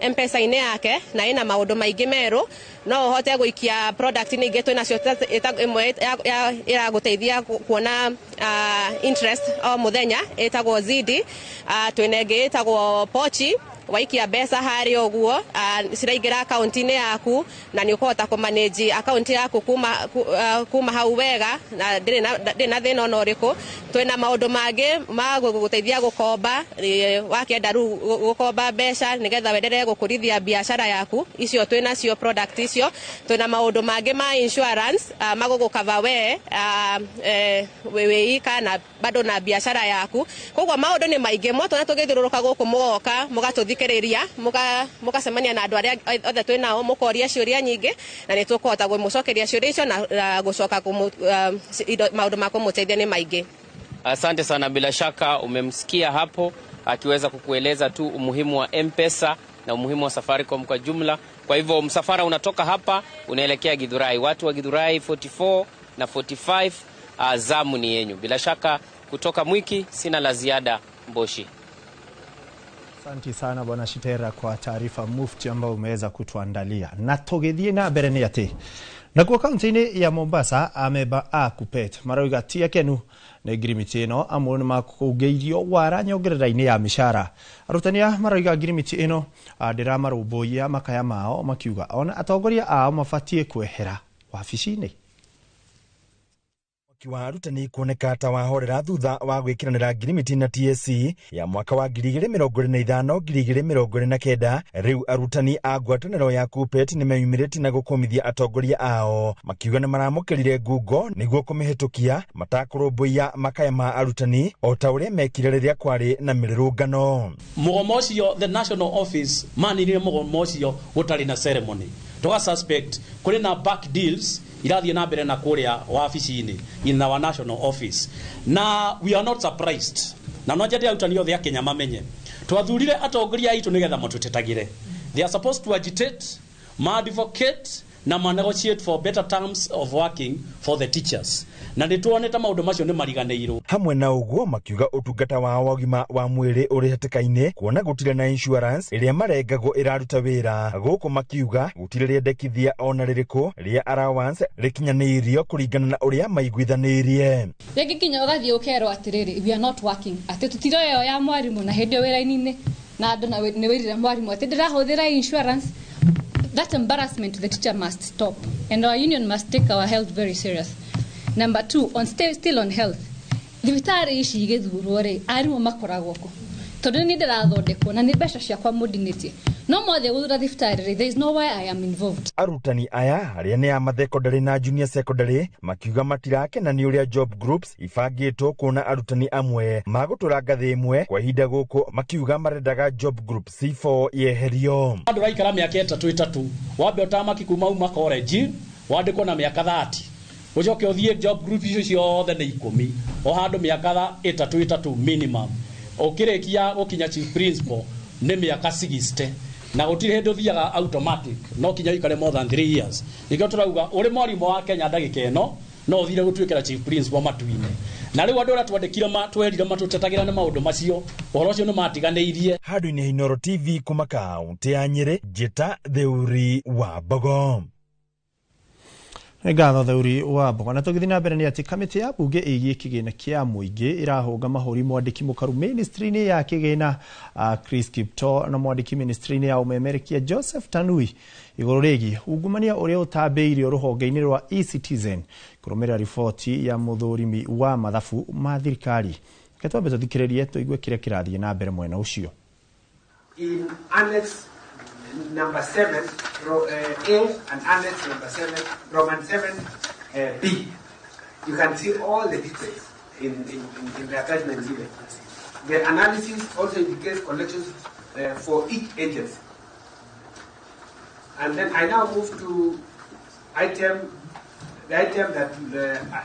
M-Pesa-inĩ yake, na ĩna maũndũ maingĩ merũ. No ũhote gũikia product ingĩ twĩnacio, ĩmwe ĩragũteithia kuona interest o mũthenya ĩtagwo Zidi, twĩna ĩngĩ ĩtagwo Pochi. Waikia mbeca harĩa ũguo ciraingĩra akaunti-inĩ yaku na nĩ ũkũhota kũmanage akaunti yaku kuma hau wega na ndĩrĩ na thĩna ona ũrĩkũ. Twĩna maũndũ mangĩ ma gũgũteithia gũkomba, wakĩenda rĩu gũkomba mbeca nĩgetha wenderee gũkũrithia biacara yaku, icio twĩnacio product icio. Twĩna maũndũ mangĩ ma insurance magũgũkava we wĩ ika na bado na biacara yaku. Koguo maũndũ nĩ maingĩ mwatwona tũgĩthiũrũrũka gũkũ mũgoka mũgatũthikĩrĩria, mũgacemania na andũ arĩa othe twĩ nao, mũkoria ciũria nyingĩ na nĩ tũkũhota kũmũcokeria ciũria icio na gũcoka maũndũ ma kũmũteithia nĩ maingĩ. Asante sana, bila shaka umemsikia hapo akiweza kukueleza tu umuhimu wa M-Pesa na umuhimu wa Safaricom kwa jumla. Kwa hivyo msafara unatoka hapa unaelekea Githurai. Watu wa Githurai 44 na 45, zamu ni yenyu. Bila shaka kutoka Mwiki sina la ziada, Mboshi. Asante sana Bwana Shitera kwa taarifa mufti ambayo umeweza kutuandalia. Na tũgĩthiĩ na mbere nĩ atĩ nakuo kaunti-inĩ ya Mombasa ameba a Kuppet marauga ti akenu nĩ ngirimiti ĩno amwe nĩ makũngĩirio wara nyongerera-inĩ ya mĩcara. Arutani aya marauga ngirimiti ĩno ndĩramarũmbũiya makaya mao, makiuga ona atongoria ao mabatiĩ kwehera wabici-inĩ. Wa arutani kuoneka ta wahorera thutha wa gwikiranira ngirimiti na TSC ya mwaka wa 2025 2029. Riu arutani a ngwatanĩro ya Kuppet nĩmeyumĩrĩtie na gũkũmithia atongoria ao makiuga nĩmaramũkĩrire ngungo nĩguo kũmĩhĩtũkia matakũrũmbũiya makaya ma arutani o ta ũrĩa mekire rĩrĩa kwarĩ na mĩrũrũngano. Mũgomo ũcio the national office maninire mũgomo ũcio gũtarĩ na ceremony. Tũga suspect kũrĩ na back deals irathiĩ na mbere na kũrĩa wabici-inĩ in our national office. Na we are not surprised. Na no njende arutani othe a Kenya mamenye twathurire atongoria aitũ nĩgetha matũtetagĩre. They are supposed to agitate, ma advocate na ma negotiate for better terms of working for the teachers. Na nĩ tuonete maũndũ macio nĩ mariganĩirwo. Hamwe na ũguo makiuga ũtungata wao wa ũgima wa mwĩrĩ ũrĩ hatĩka-inĩ kuona gũtirĩ na insurance ĩrĩa marengagwo ĩraruta wĩra. Gũkũ makiuga gũtirĩ rĩendekithia ona rĩrĩkũ rĩa allowance rĩkinyanĩirio kũringana na ũrĩa maiguithanĩirie. Rĩngĩ nginya ũgathiĩ ũkerwo atĩrĩrĩ, we are not working, atĩ tũtiroyo ya mwarimũ na hĩndĩ ĩyo wĩra-inĩ na andũ nĩ wĩrire mwarimũ atĩ ndĩrahũthĩra insurance. That embarrassment to the teacher must stop, and our union must take our health very serious. Number two, on still on health, thibitarĩ ici igĩthurwo rĩ, arimũ makoragwo kũ? Tondũ nĩ ndĩrathondekwo na nĩ mbeca ciakwa mũndinĩtie. No mothe gũthura thibitarĩ rĩ, there is no way I am involved. Arutani aya arĩa nĩ a mathekondarĩ na junior secondary makiuga matirakena nĩ ũrĩa job groups ibangĩtwo kuona arutani amwe magũtũra ngathĩ ĩmwe kwa ihinda gũkũ makiuga marendaga job group C4 yeherio. Andũ raikara mĩaka ĩtatũ wambe ũtamaki kuma uma college wandĩkwo na mĩaka 30 ũcoke ũthiĩ job group icio ciothe nĩ 10 o handũ mĩaka ĩtatũ minimum. Ũkĩrĩkia gũkinya chief principal nĩ mĩaka 60 na gũtirĩ hĩndĩ ũthiaga automatic, no kinya ũikare more than 3 years. Nĩkĩo tũrauga ũrĩ mwarimũ wa Kenya ndagĩka ĩno no ũthire gũtuĩkĩra chief principal matu-inĩ. Na rĩu andũ arĩa twandĩkire twerire matũtetagĩra nĩ maũndũ macio, ũhoro ũcio nĩ matiganĩirie. Handũ-inĩ Inooro TV kuma kaunti ya Nyĩrĩ, Njĩta Theuri wa Mbogo. Nĩ ngatho Theuri wa Mbogo. Na tũgĩthiĩ na mbere nĩ atĩ kamĩtĩ ya bunge ĩgiĩ kĩgĩna kĩa mũingĩ ĩrahũnga mahũri mwandĩki mũkaru ministry-inĩ ya kĩgĩna Chris Kiptoo na mwandĩki ministry-inĩ ya ũmemerekia Joseph Tanui igũrũ rĩgiĩ ungumania ũrĩa ũtambĩirio rũhonge-inĩ rwa eCitizen kũrũmĩrĩra riboti ya mũthũrimi wa mathabu ma thirikari. Reke twambe tũthikĩrĩrie tũigue kĩrĩa kĩrathiĩ na mbere mwena ũcio. In annex number 7 A and annex number 7 Roman 7 B, you can see all the details in the attachment given. The analysis also indicates collections for each agency. And then I now move to the item that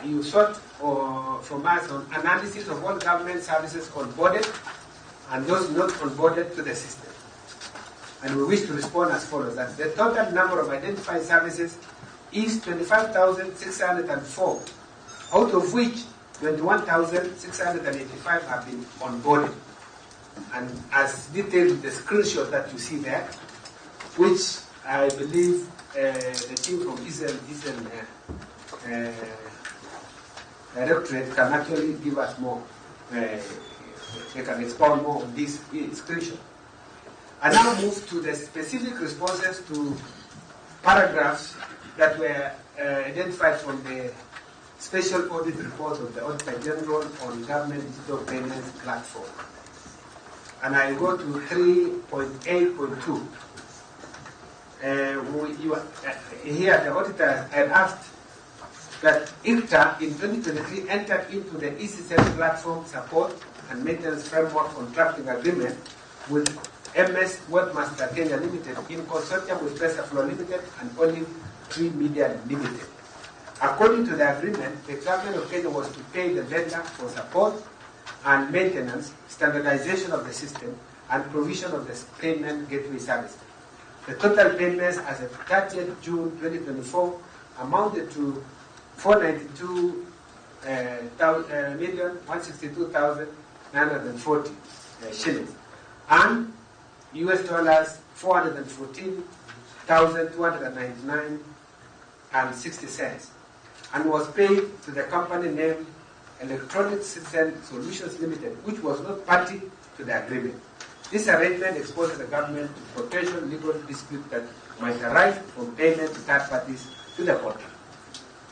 you sought from us on analysis of all government services onboarded and those not onboarded to the system. And we wish to respond as follows, that the total number of identified services is 25,604, out of which 21,685 have been onboarded. And as detailed in the screenshot that you see there, which I believe the team from Eastern Directorate can actually give us more, they can expound more on this screenshot. I now move to the specific responses to paragraphs that were identified from the Special Audit Report of the Auditor General on Government Digital Payments Platform. And I go to 3.8.2. Here the auditor had asked that ICTA in 2023 entered into the eCitizen platform support and maintenance framework contracting agreement with MS Webmaster Kenya Limited in consortium with Pesaflow Limited and Olive Tree Media Limited. According to the agreement, the government of Kenya was to pay the vendor for support and maintenance, standardization of the system, and provision of the payment gateway service. The total payments as of 30th June 2024 amounted to 492,162,940 shillings and US dollars $414,299.60, and was paid to the company named Electronic Citizen Solutions Limited, which was not party to the agreement. This arrangement exposes the government to potential legal dispute that might arise from payment to third parties to the contract.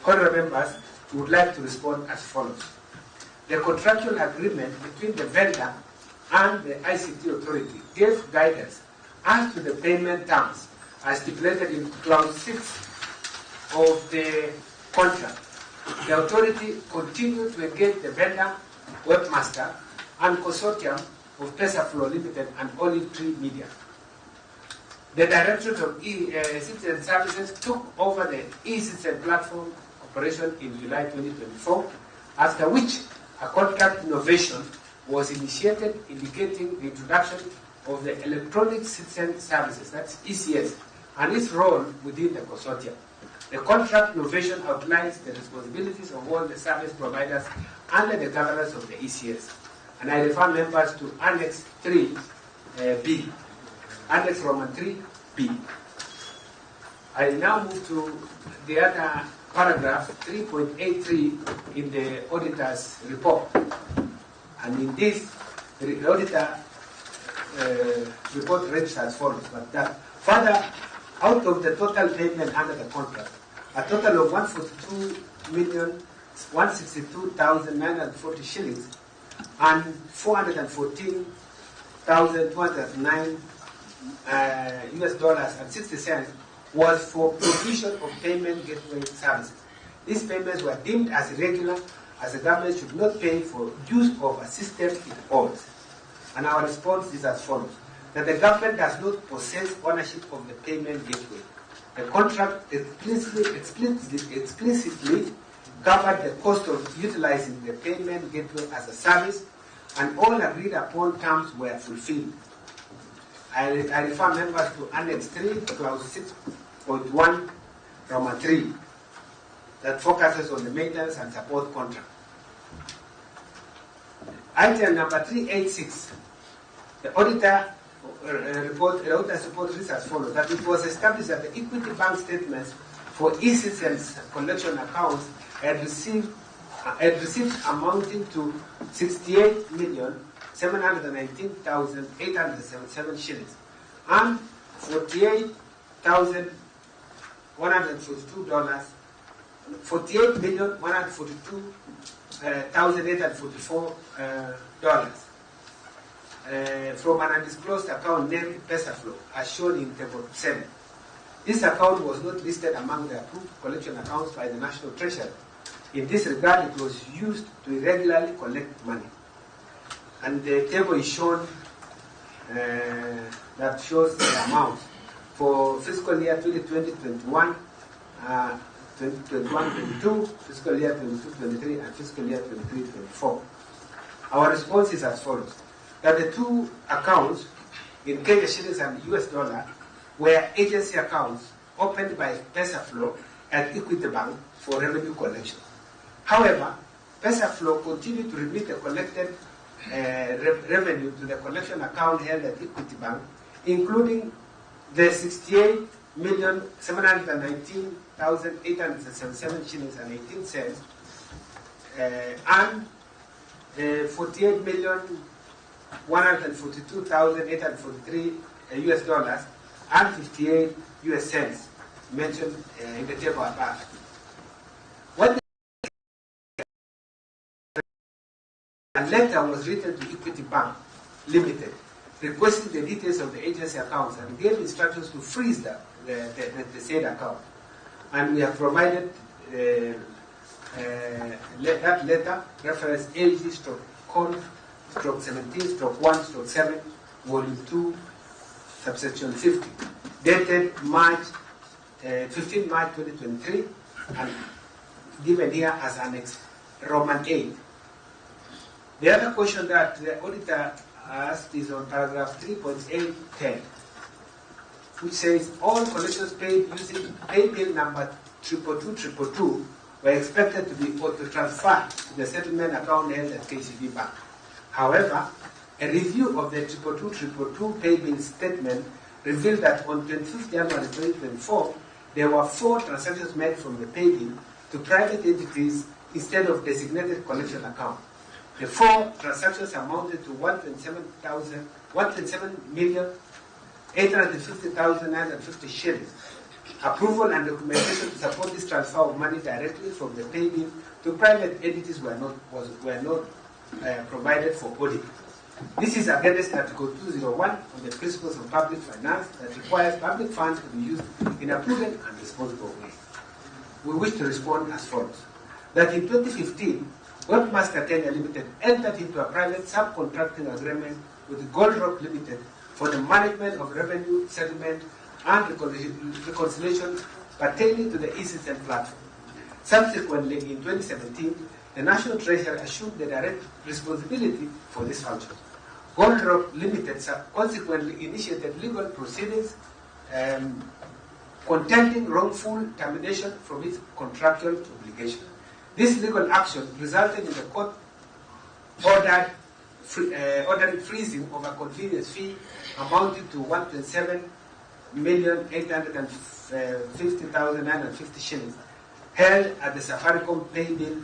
Honorable members, we would like to respond as follows. The contractual agreement between the vendor and the ICT authority gave guidance as to the payment terms as stipulated in clause 6 of the contract. The authority continued to engage the vendor, webmaster, and consortium of Pesaflow Limited and Olive Tree Media. The Directorate of Citizen Services took over the eCitizen platform operation in July 2024, after which a contract innovation was initiated indicating the introduction of the Electronic Citizen Services, that's ECS, and its role within the consortium. The contract innovation outlines the responsibilities of all the service providers under the governance of the ECS. And I refer members to Annex 3B, Annex Roman 3B. I now move to the other paragraph, 3.83 in the auditor's report. And in this, the auditor report reads as follows. But that further, out of the total payment under the contract, a total of 142,162,940 shillings and 414,209 US dollars and 60 cents was for provision of payment gateway services. These payments were deemed as irregular, as the government should not pay for use of a system it owns. And our response is as follows: that the government does not possess ownership of the payment gateway. The contract explicitly covered the cost of utilizing the payment gateway as a service and all agreed upon terms were fulfilled. I refer members to Annex 3, Clause 6.1, Roman 3, that focuses on the maintenance and support contract. Item number 386, the auditor report, the auditor's report reads as follows, that it was established that the Equity Bank statements for e-citizens collection accounts had received amounting to 68,719,877 shillings and $48,142, $48,142,844 from an undisclosed account named Pesaflow, as shown in Table 7. This account was not listed among the approved collection accounts by the National Treasury. In this regard, it was used to irregularly collect money. And the table is shown that shows the amounts for fiscal year 2020-21, 2021-22, fiscal year 22-23, and fiscal year 23-24. Our response is as follows, that the two accounts in Kenya shillings and US dollar were agency accounts opened by Pesaflow at Equity Bank for revenue collection. However, Pesaflow continued to remit the collected revenue to the collection account held at Equity Bank, including the 68,719,877 shillings and 18 cents and 48,142,843 US dollars and 58 US cents mentioned in the table above. What a letter was written to Equity Bank Limited requesting the details of the agency accounts and gave instructions to freeze the said account. And we have provided that letter, reference AG/CON/17/1/7, Volume 2, subsection 50, dated 15 March 2023, and given here as Annex Roman 8. The other question that the auditor asked is on paragraph 3.810, which says all collections paid using pay bill number 222222 were expected to be auto-transferred to the settlement account held at KCB Bank. However, a review of the 222222 pay bill statement revealed that on 25th January 2024, there were 4 transactions made from the pay bill to private entities instead of designated collection account. The 4 transactions amounted to 127,850,950 shillings. Approval and documentation to support this transfer of money directly from the pay bill to private entities were not provided for audit. This is against Article 201 on the Principles of Public Finance that requires public funds to be used in a prudent and responsible way. We wish to respond as follows. That in 2015, Webmaster Kenya Limited entered into a private subcontracting agreement with Gold Rock Limited for the management of revenue settlement and reconciliation pertaining to the eCitizen platform. Subsequently, in 2017, the National Treasury assumed the direct responsibility for this function. Gold Rock Limited consequently initiated legal proceedings contending wrongful termination from its contractual obligation. This legal action resulted in the court ordered freezing of a convenience fee amounting to 1.7,850,950 shillings held at the Safaricom pay bill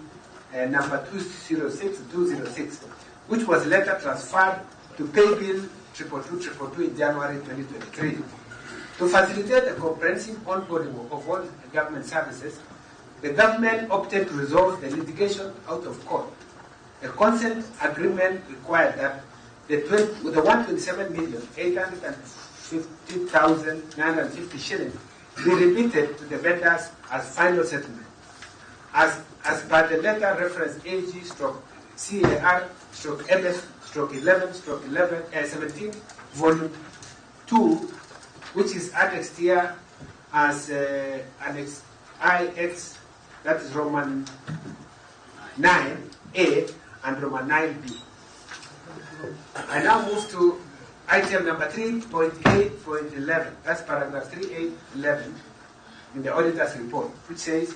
number 206206, which was later transferred to pay bill 222222 in January 2023. To facilitate the comprehensive onboarding of all government services, the government opted to resolve the litigation out of court. The consent agreement required that the 127,850,950 shillings be remitted to the vendors as final settlement. As per the letter reference AG/CAR/MF/11/11 17 Volume 2, which is annexed here as Annex IX, that is Roman 9A and Roman 9B. I now move to item number 3.8.11. That's paragraph 3811 in the auditor's report, which says,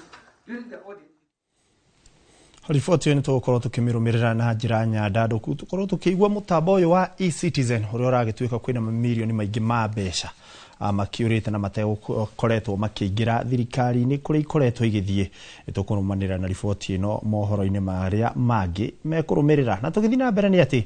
during the audit, Riboti ĩyo nĩ tũgũkorwo tũkĩmĩrũmĩrĩra na njĩra nyandandũku, tũkorwo tũkĩigua mũtambo ũyũ wa eCitizen ũrĩa ũragĩtuĩka kwĩna mamirioni maingĩ ma mbeca makĩũrĩte na mategũkoretwo makĩingĩra thirikari-inĩ kũrĩa ikoretwo igĩthiĩ. Nĩtũkũrũmanĩrĩra na riboti ĩno mohoro-inĩ marĩa mangĩ mekũrũmĩrĩra. Na tũgĩthiĩ na mbere nĩ atĩ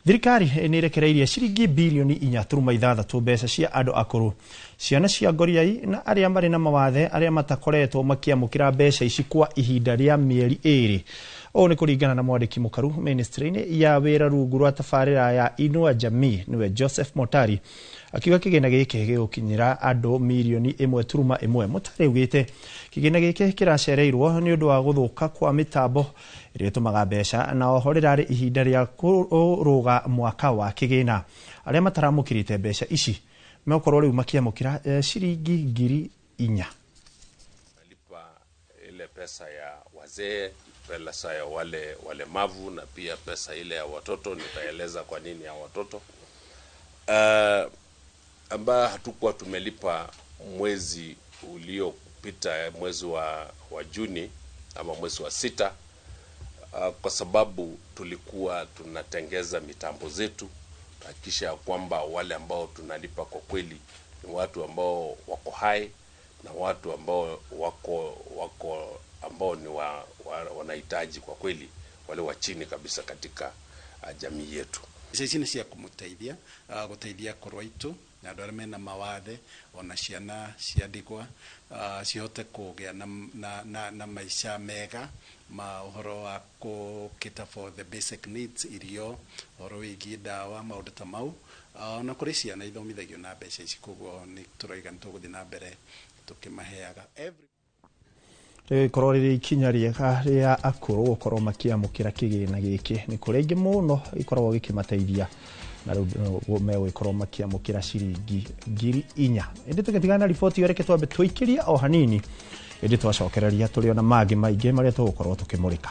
thirikari nĩ ĩrekereirie ciringi birioni 4.6 mbeca cia andũ akũrũ, ciana cia ngoriai na arĩa marĩ na mawathe arĩa matakoretwo makĩamũkĩra mbeca ici kwa ihinda rĩa mĩeri 2. Ũũ nĩ kũringana na mwandĩki mũkaru ministry-inĩ ya wĩra rungu rwa tabarĩra ya Inua Jamii nĩwe Joseph Motari, akiuga kĩgĩna gĩkĩ gĩgũkinyĩra andũ mirioni 1.1. Motari augĩte kĩgĩna gĩkĩ kĩracereirwo nĩ ũndũ wa gũthũka kwa mĩtambo ĩrĩa ĩtũmaga mbeca, na oho rĩrarĩ ihinda rĩa kũrũga mwaka wa kĩgĩna. Arĩa mataramũkĩrĩte mbeca ici megũkorwo rĩu makĩamũkĩra ciringi 4,000. Nalipa ile pesa ya wazee, pesa ya wale walemavu na pia pesa ile ya watoto. Nitaeleza kwa nini ya watoto ambayo hatukuwa tumelipa mwezi uliopita, mwezi wa Juni ama mwezi wa 6, kwa sababu tulikuwa tunatengeza mitambo zetu kuhakikisha kwamba wale ambao tunalipa kwa kweli ni watu ambao wako hai na watu ambao wako ambao ni wanahitaji kwa kweli, wale wa chini kabisa katika jamii yetu. Ici nĩ cia kũmũteithia, gũteithia akũrũ aitũ na andũ arĩa mena mawathe ona ciana cia ndigwa, cihote kũgĩa na maica mega ma ũhoro wa kũ cater for the basic needs, irio, ũhoro wĩgiĩ ndawa, maũndũ ta mau. Ona kũrĩ ciana ithomithagio na mbeca ici, koguo nĩ tũroiga nĩ tũgũthiĩ na mbere tũkĩmaheaga. Rĩgĩkorwo rĩrĩ ikinya rĩega rĩa akũrũ gũkorwo makĩamũkĩra kĩgĩna gĩkĩ nĩ kũrĩ aingĩ mũno gĩkoragwo gĩkĩmateithia, na rĩu megũgĩkorwo makĩamũkĩra ciringi 4,000. Ĩndĩ tũgĩtigana na riboti ĩyo, reke twambe tũikĩrie o hanini, ĩndĩ twacokereria tũrĩ ona mangĩ maingĩ marĩa tũgũkorwo tũkĩmũrĩka.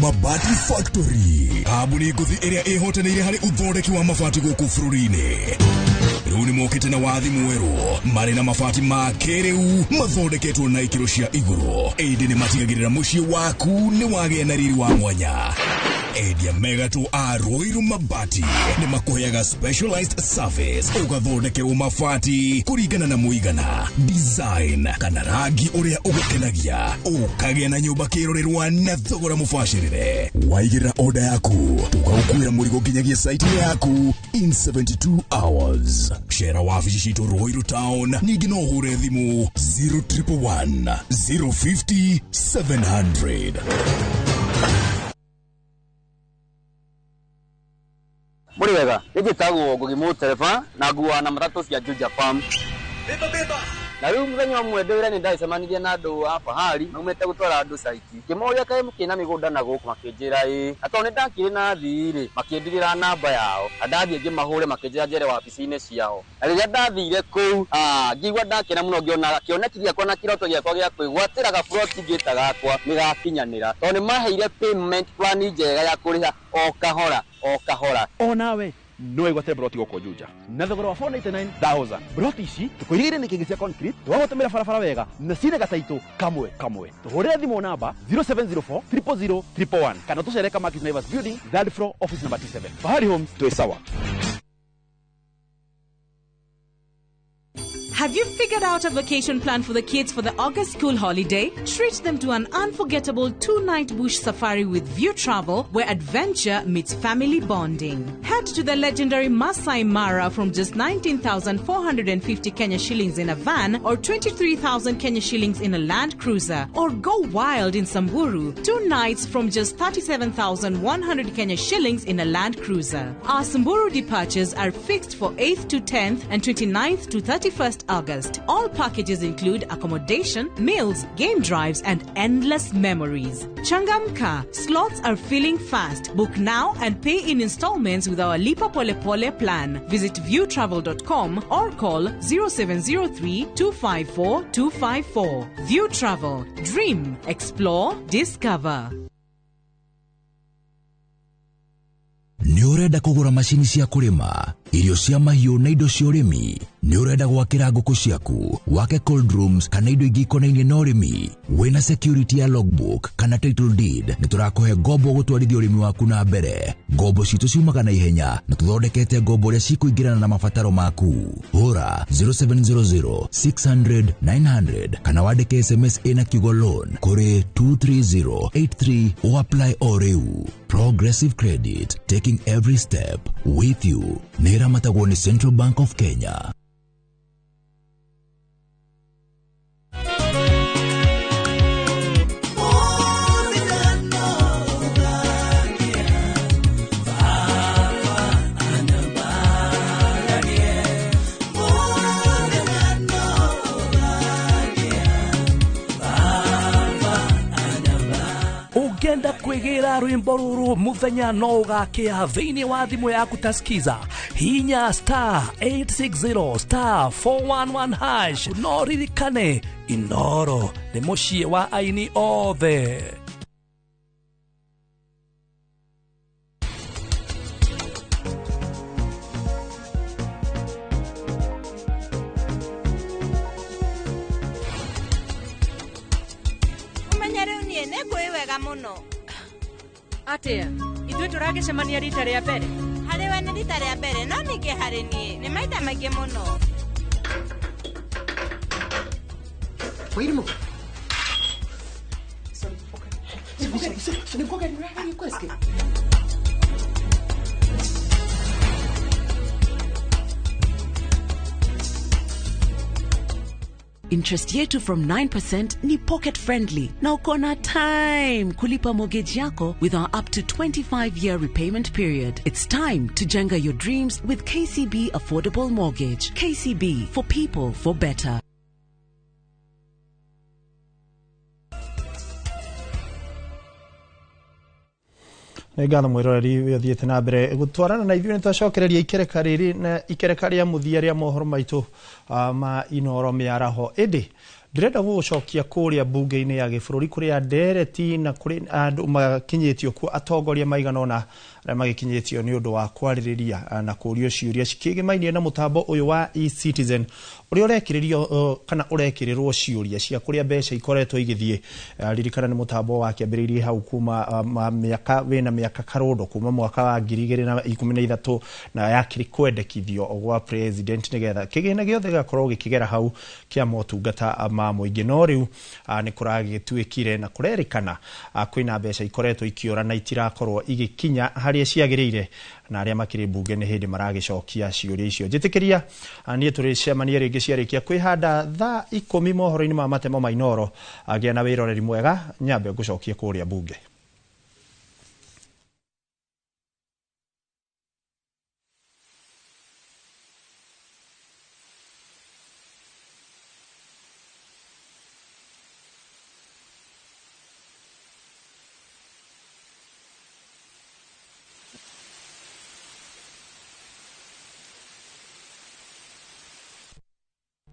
Mabati Factory, kambuni ngũthi ĩrĩa ĩhotanĩire harĩ ũthondeki wa mabati gũkũ bũrũri-inĩ. Rĩu nĩ mokĩte na wathi mwerũ, marĩ na mabati ma kĩrĩu mathondeketwo na ikĩro cia igũrũ, ĩndĩ nĩ matigagĩrĩra mũciĩ waku nĩ wagĩa na riri wa mwanya. Endia megatũ a Ruiru Mabati nĩ makũheaga specialized service, ũgathondekerwo mabati kũringana na mũigana, design kana rangi ũrĩa ũgũkenagia, ũkagĩa na nyũmba kĩrorerwa na thogora mũbacĩrĩre. Waigĩrĩra order yaku, tũgagũkuĩra mũrigo nginyagia site yaku in 72 hours. Cera wabici citũ Ruiru Town, ningĩ no ũhũre thimũ 0111 050 700. Muri wega, njĩtagwo Ngugi Mũtereba na nguaga na matatũ cia Juja Farm. Na rĩu mũthenya ũmwe ndĩ wĩra nĩ ndacemanirie na andũ a Fahari maumĩte gũtwara andũ caiti, ngĩmoria kaĩ mũkĩna mĩgũnda na gũkũ, makĩnjĩra ĩĩ, na tondũ nĩ ndakĩrĩ na thii rĩ, makĩndigĩra namba yao, na ndathiĩ ngĩmahũre makĩnjĩra njere wabici-inĩ ciao. Na rĩrĩa ndathire kũu, ngĩigua ndakena mũno ngĩona kĩoneki gĩakwa na kĩroto gĩakwa gĩa kwĩgwatĩra gaburoti ngĩta gakwa nĩ gakinyanĩra, tondũ nĩ maheire payment plan njega ya kũrĩha o kahora o kahora. Onawe no wĩgwatĩre broti gũkũ Juja na thogora wa 499,000. Broti ici tũkũirigĩire na kĩngĩ cia concrete, tũgagũtũmĩra barabara wega na cina gataitũ kamwe kamwe. Tũhũrĩre thimũ namba 0704 000 111 kana tũcere Kamakis Naivas Building, third floor, office number T7. Fahari Homes, twĩ sawa. Have Have you figured out a vacation plan for the kids for the August school holiday? Treat them to an unforgettable 2-night bush safari with View Travel, where adventure meets family bonding. Head to the legendary Masai Mara from just 19,450 Kenya shillings in a van or 23,000 Kenya shillings in a Land Cruiser. Or go wild in Samburu, 2 nights from just 37,100 Kenya shillings in a Land Cruiser. Our Samburu departures are fixed for 8th to 10th and 29th to 31st August. All packages include accommodation, meals, game drives, and endless memories. Changamka, slots are filling fast. Book now and pay in installments with our Lipa Pole Pole plan. Visit viewtravel.com or call 0703 254 254. View Travel. Dream, explore, discover. Nĩ ũrenda kũgũra macini cia kũrĩma, irio cia mahiũ na indo cia ũrĩmi? Nĩ ũrenda gwakĩra ngũkũ ciaku, wake cold rooms kana indo ingĩ ikonainie na ũrĩmi? Wĩna security ya logbook kana title deed, nĩ tũrakũhe ngombo gũtwarithia ũrĩmi waku na mbere. Ngombo citũ ciumaga na ihenya na tũthondekete ngombo ũrĩa cikũingĩrana na mabataro maku. Hũra 0700 600 900 kana wandĩke SMS ĩna kiugo loan kũrĩ 23083 o apply o rĩu. Progressive Credit, taking every step with you. Nĩ ĩramatagwo nĩ Central Bank of Kenya. Ũngĩenda kwĩgĩra rwĩmbo rũrũ mũthenya no ũgakĩa thĩinĩ wa thimũ yaku ta skiza, hinya star 860 star 411 hash. No ririkane Inoro nĩ mũciĩ wa aini othe. Ũmenye rĩu niĩ nĩ ngũĩ wega mũno. Atĩa? Ithuĩ tũragĩcemania rita rĩa mbere? Harĩ we nĩ rita rĩa mbere, no ningĩ harĩ niĩ nĩ maita maingĩ mũno. Wairimũ. Interest yetu from 9% ni pocket friendly na uko na time kulipa mortgage yako with our up to 25-year repayment period. It's time to jenga your dreams with KCB Affordable Mortgage. KCB, for people, for better. Nĩ ngatho mwĩroreri ũyũ ũthiĩte na mbere gũtwarana na ithuĩ. Nĩ twacokereria ikereka rĩrĩ na ikereka rĩa mũthia rĩa mohoro maitũ ma Inoro mĩaraho. Ĩndĩ ndĩrenda gũgũcokia kũrĩa mbunge-inĩ ya gĩbũrũri kũrĩa ndereti na kũrĩ andũ makinyĩtio kuo, atongoria maigana ũna arĩa magĩkinyĩtio nĩ ũndũ wa kwarĩrĩria na kũrio ciũria cikĩgĩmainie na mũtambo ũyũ wa eCitizen ũrĩa ũrekĩrĩrio kana ũrekĩrĩrwo ciũria cia kũrĩa mbeca ikoretwo igĩthiĩ. Ririkana nĩ mũtambo wakĩambĩrĩirie hau kuma mĩaka wĩna mĩaka karũndo kuma mwaka wa 2013 na yakĩrĩ kwendekithio gwa president nĩgetha kĩgĩna gĩothe gĩgakorwo gĩkĩgera hau kĩa motungata ma mũingĩ. No rĩu nĩ kũragĩtuĩkire na kũrerĩkana kwĩna mbeca ikoretwo ikĩũra na itirakorwo igĩkinya harĩa ciagĩrĩire, na arĩa makĩrĩ mbunge nĩ hĩndĩ maragĩcokia ciũria icio. Njĩtĩkĩria niĩ tũrĩcemania rĩngĩ ciarĩkia kwĩhanda thaa 10 mohoro-inĩ ma matemo ma Inoro. Agĩa na wĩroreri mwega, nyambe ngũcokie kũrĩa mbunge.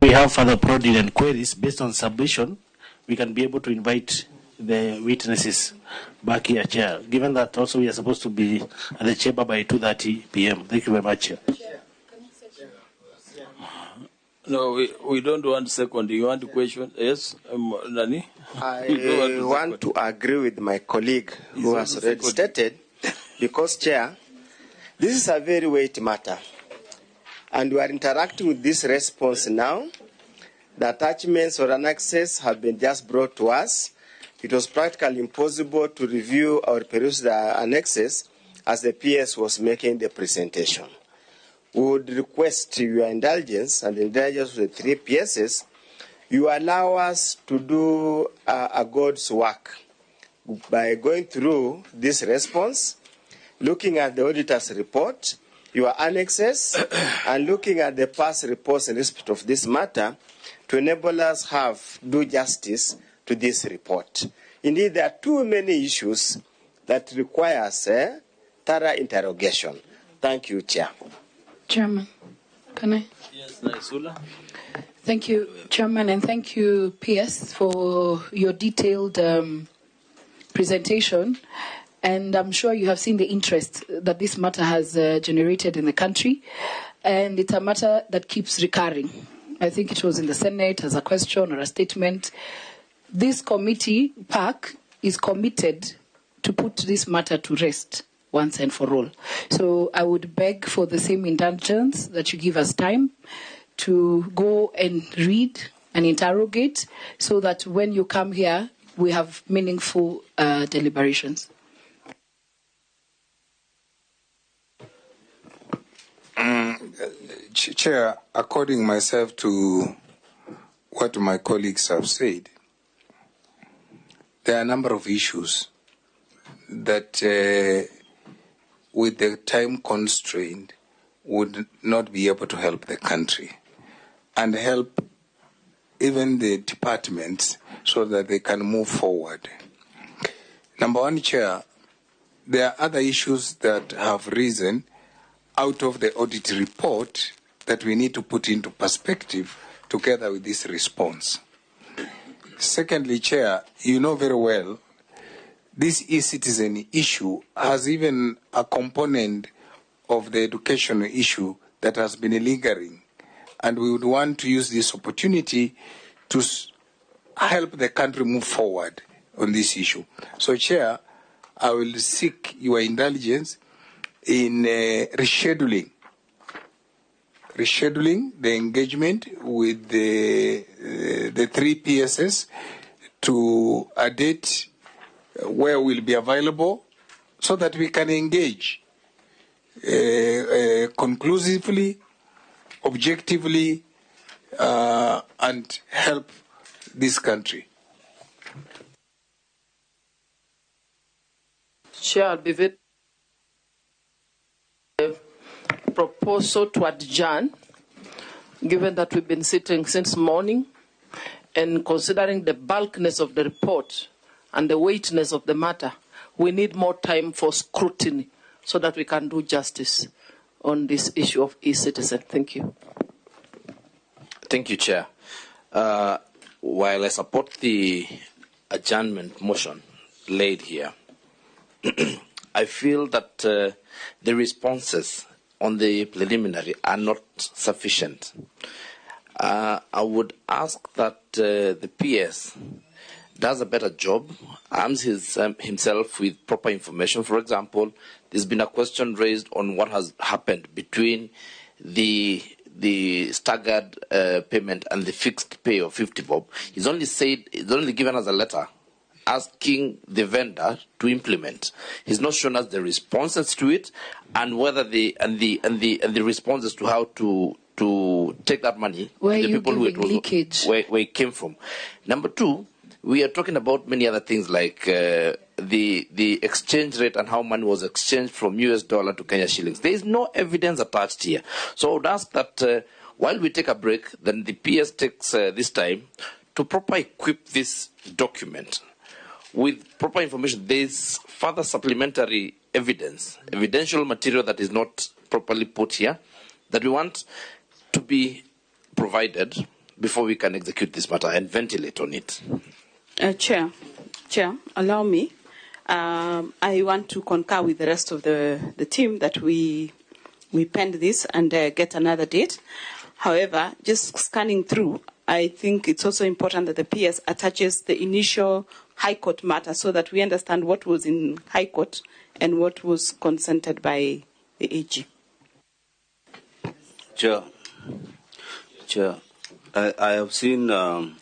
We have further prodding and queries based on submission. We can be able to invite the witnesses back here, Chair, given that also we are supposed to be at the chamber by 2:30 p.m. Thank you very much, Chair. No, we don't want second. You want question? Yes, Nani? I want to agree with my colleague who has already stated, because, Chair, this is a very weighty matter. And we are interacting with this response now. The attachments or annexes have been just brought to us. It was practically impossible to review or peruse the annexes as the PS was making the presentation. We would request your indulgence and the indulgence of the three PSs. You allow us to do a God's work by going through this response, looking at the auditor's report, your annexes, and looking at the past reports in respect of this matter to enable us have do justice to this report. Indeed, there are too many issues that requires thorough interrogation. Thank you, Chair. Chairman, can I? Yes, Naisula. Thank you, Chairman, and thank you, PS, for your detailed presentation. And I'm sure you have seen the interest that this matter has generated in the country. And it's a matter that keeps recurring. I think it was in the Senate as a question or a statement. This committee, PAC, is committed to put this matter to rest once and for all. So I would beg for the same indulgence that you give us time to go and read and interrogate so that when you come here, we have meaningful deliberations. Chair, according myself to what my colleagues have said, there are a number of issues that with the time constraint would not be able to help the country and help even the departments so that they can move forward. Number one, Chair, there are other issues that have risen out of the audit report that we need to put into perspective together with this response. Secondly, Chair, you know very well this e-citizen issue has even a component of the education issue that has been lingering. And we would want to use this opportunity to help the country move forward on this issue. So, Chair, I will seek your indulgence in rescheduling the engagement with the three PSs to a date where we'll be available so that we can engage conclusively, objectively, and help this country. Chair, I'll be very proposal to adjourn, given that we've been sitting since morning and considering the bulkiness of the report and the weightiness of the matter, we need more time for scrutiny so that we can do justice on this issue of e-citizen. Thank you. Thank you, Chair. While I support the adjournment motion laid here, I feel that the responses on the preliminary are not sufficient. I would ask that the PS does a better job, arms himself with proper information. For example, there's been a question raised on what has happened between the staggered payment and the fixed pay of 50 bob. He's only given us a letter asking the vendor to implement. He's not shown us the responses to it and whether the responses to how to take that money where to the people who it was, leakage. Where it came from. Number two, we are talking about many other things like the exchange rate and how money was exchanged from US dollar to Kenya shillings. There is no evidence attached here. So I would ask that while we take a break, then the PS takes this time to properly equip this document with proper information. There is further supplementary evidence, evidential material that is not properly put here, that we want to be provided before we can execute this matter and ventilate on it. Chair, allow me. I want to concur with the rest of the team that we penned this and get another date. However, just scanning through, I think it's also important that the PS attaches the initial High Court matter so that we understand what was in High Court and what was consented by the AG. Chair, I have seen a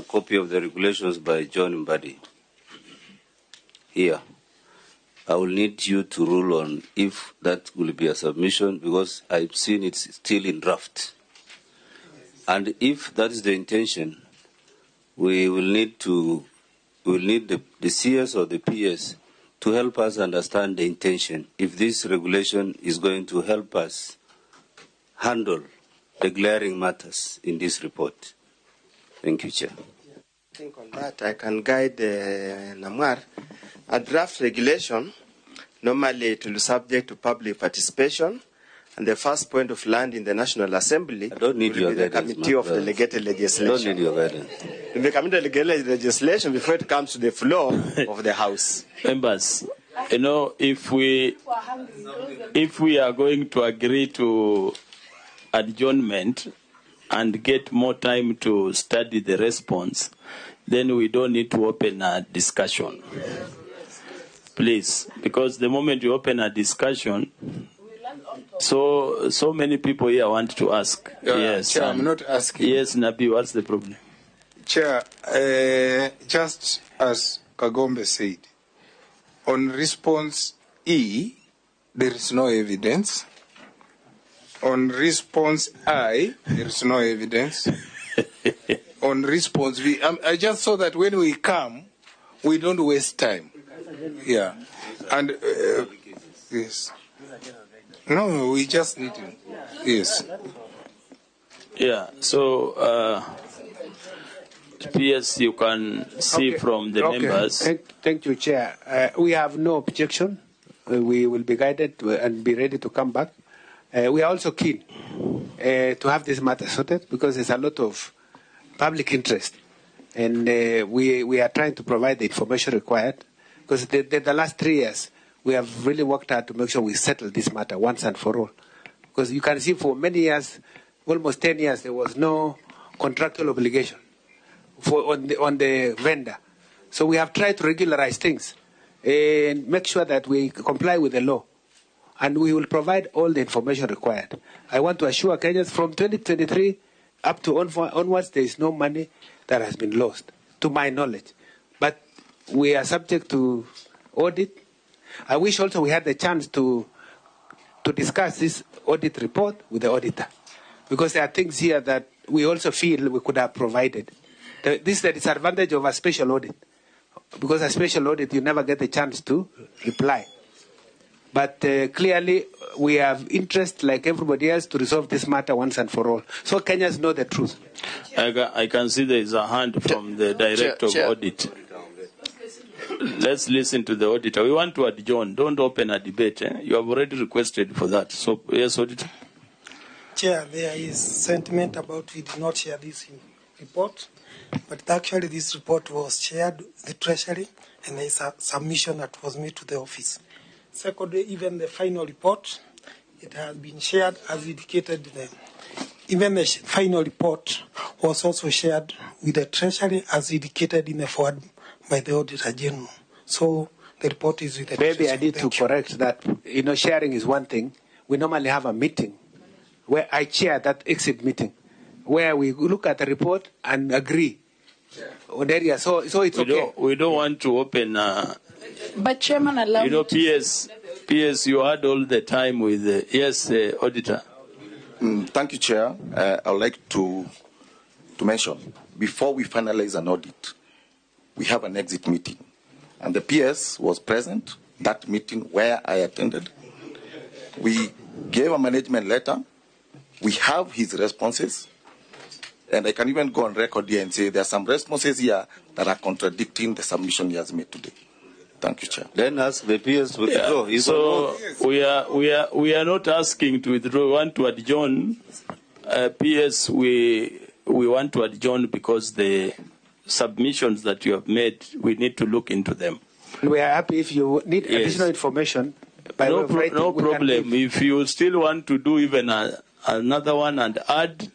copy of the regulations by John Mbadi here. I will need you to rule on if that will be a submission, because I've seen it's still in draft. And if that is the intention, we will need the CS or the PS to help us understand the intention, if this regulation is going to help us handle the glaring matters in this report. Thank you, Chair. I think on that I can guide Namwar. A draft regulation, normally it will be subject to public participation, and the first point of land in the National Assembly I don't need will your be the guidance, Committee of Delegated Legislation. I don't need your guidance. The Committee of Delegated Legislation before it comes to the floor of the House. Members, you know, if we are going to agree to adjournment and get more time to study the response, then we don't need to open a discussion. Please, because the moment you open a discussion, so many people here want to ask. Yes, Chair, I'm not asking. Yes, Nabi, what's the problem? Chair, just as Kagombe said, on response E, there is no evidence. On response I, there is no evidence. On response V, I just saw that when we come, we don't waste time. Yeah. And, yes. No, we just need to. Yes. Yeah, so, PS, you can see from the members. Thank you, Chair. We have no objection. We will be guided and be ready to come back. We are also keen to have this matter sorted, because there's a lot of public interest. And we are trying to provide the information required, because the last 3 years, we have really worked hard to make sure we settle this matter once and for all. Because you can see for many years, almost 10 years, there was no contractual obligation on the vendor. So we have tried to regularize things and make sure that we comply with the law. And we will provide all the information required. I want to assure Kenyans from 2023 up to onwards, there is no money that has been lost, to my knowledge. But we are subject to audit. I wish also we had the chance to discuss this audit report with the auditor, because there are things here that we also feel we could have provided. This is the disadvantage of a special audit, because a special audit, you never get the chance to reply. But clearly, we have interest, like everybody else, to resolve this matter once and for all, so Kenyans know the truth. I can see there is a hand from the Director of Audit. Let's listen to the auditor. We want to adjourn. Don't open a debate. Eh? You have already requested for that. So, yes, Auditor. Chair, there is sentiment about we did not share this report, but actually this report was shared with the Treasury, and there is a submission that was made to the office. Secondly, even the final report, it has been shared as indicated there. Even the final report was also shared with the Treasury as indicated in the forward by the Auditor General. So the report is with the Maybe Treasury. I need to correct that. You know, sharing is one thing. We normally have a meeting where I chair that exit meeting, where we look at the report and agree on areas. So it's okay. We don't want to open. But Chairman, allow you know, PS, you had all the time with yes, Auditor. Thank you, Chair. I would like to mention, before we finalize an audit, we have an exit meeting. And the PS was present, that meeting where I attended. We gave a management letter. We have his responses. And I can even go on record here and say there are some responses here that are contradicting the submission he has made today. Thank you, Chair. Then ask the PS to withdraw. Yeah. So we are not asking to withdraw. We want to adjourn. PS, we want to adjourn because the submissions that you have made, we need to look into them. We are happy if you need additional information. By no problem. If you still want to do even another one and add.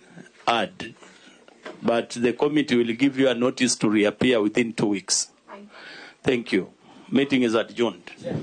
But the committee will give you a notice to reappear within 2 weeks. Thank you. Meeting is adjourned. Yeah.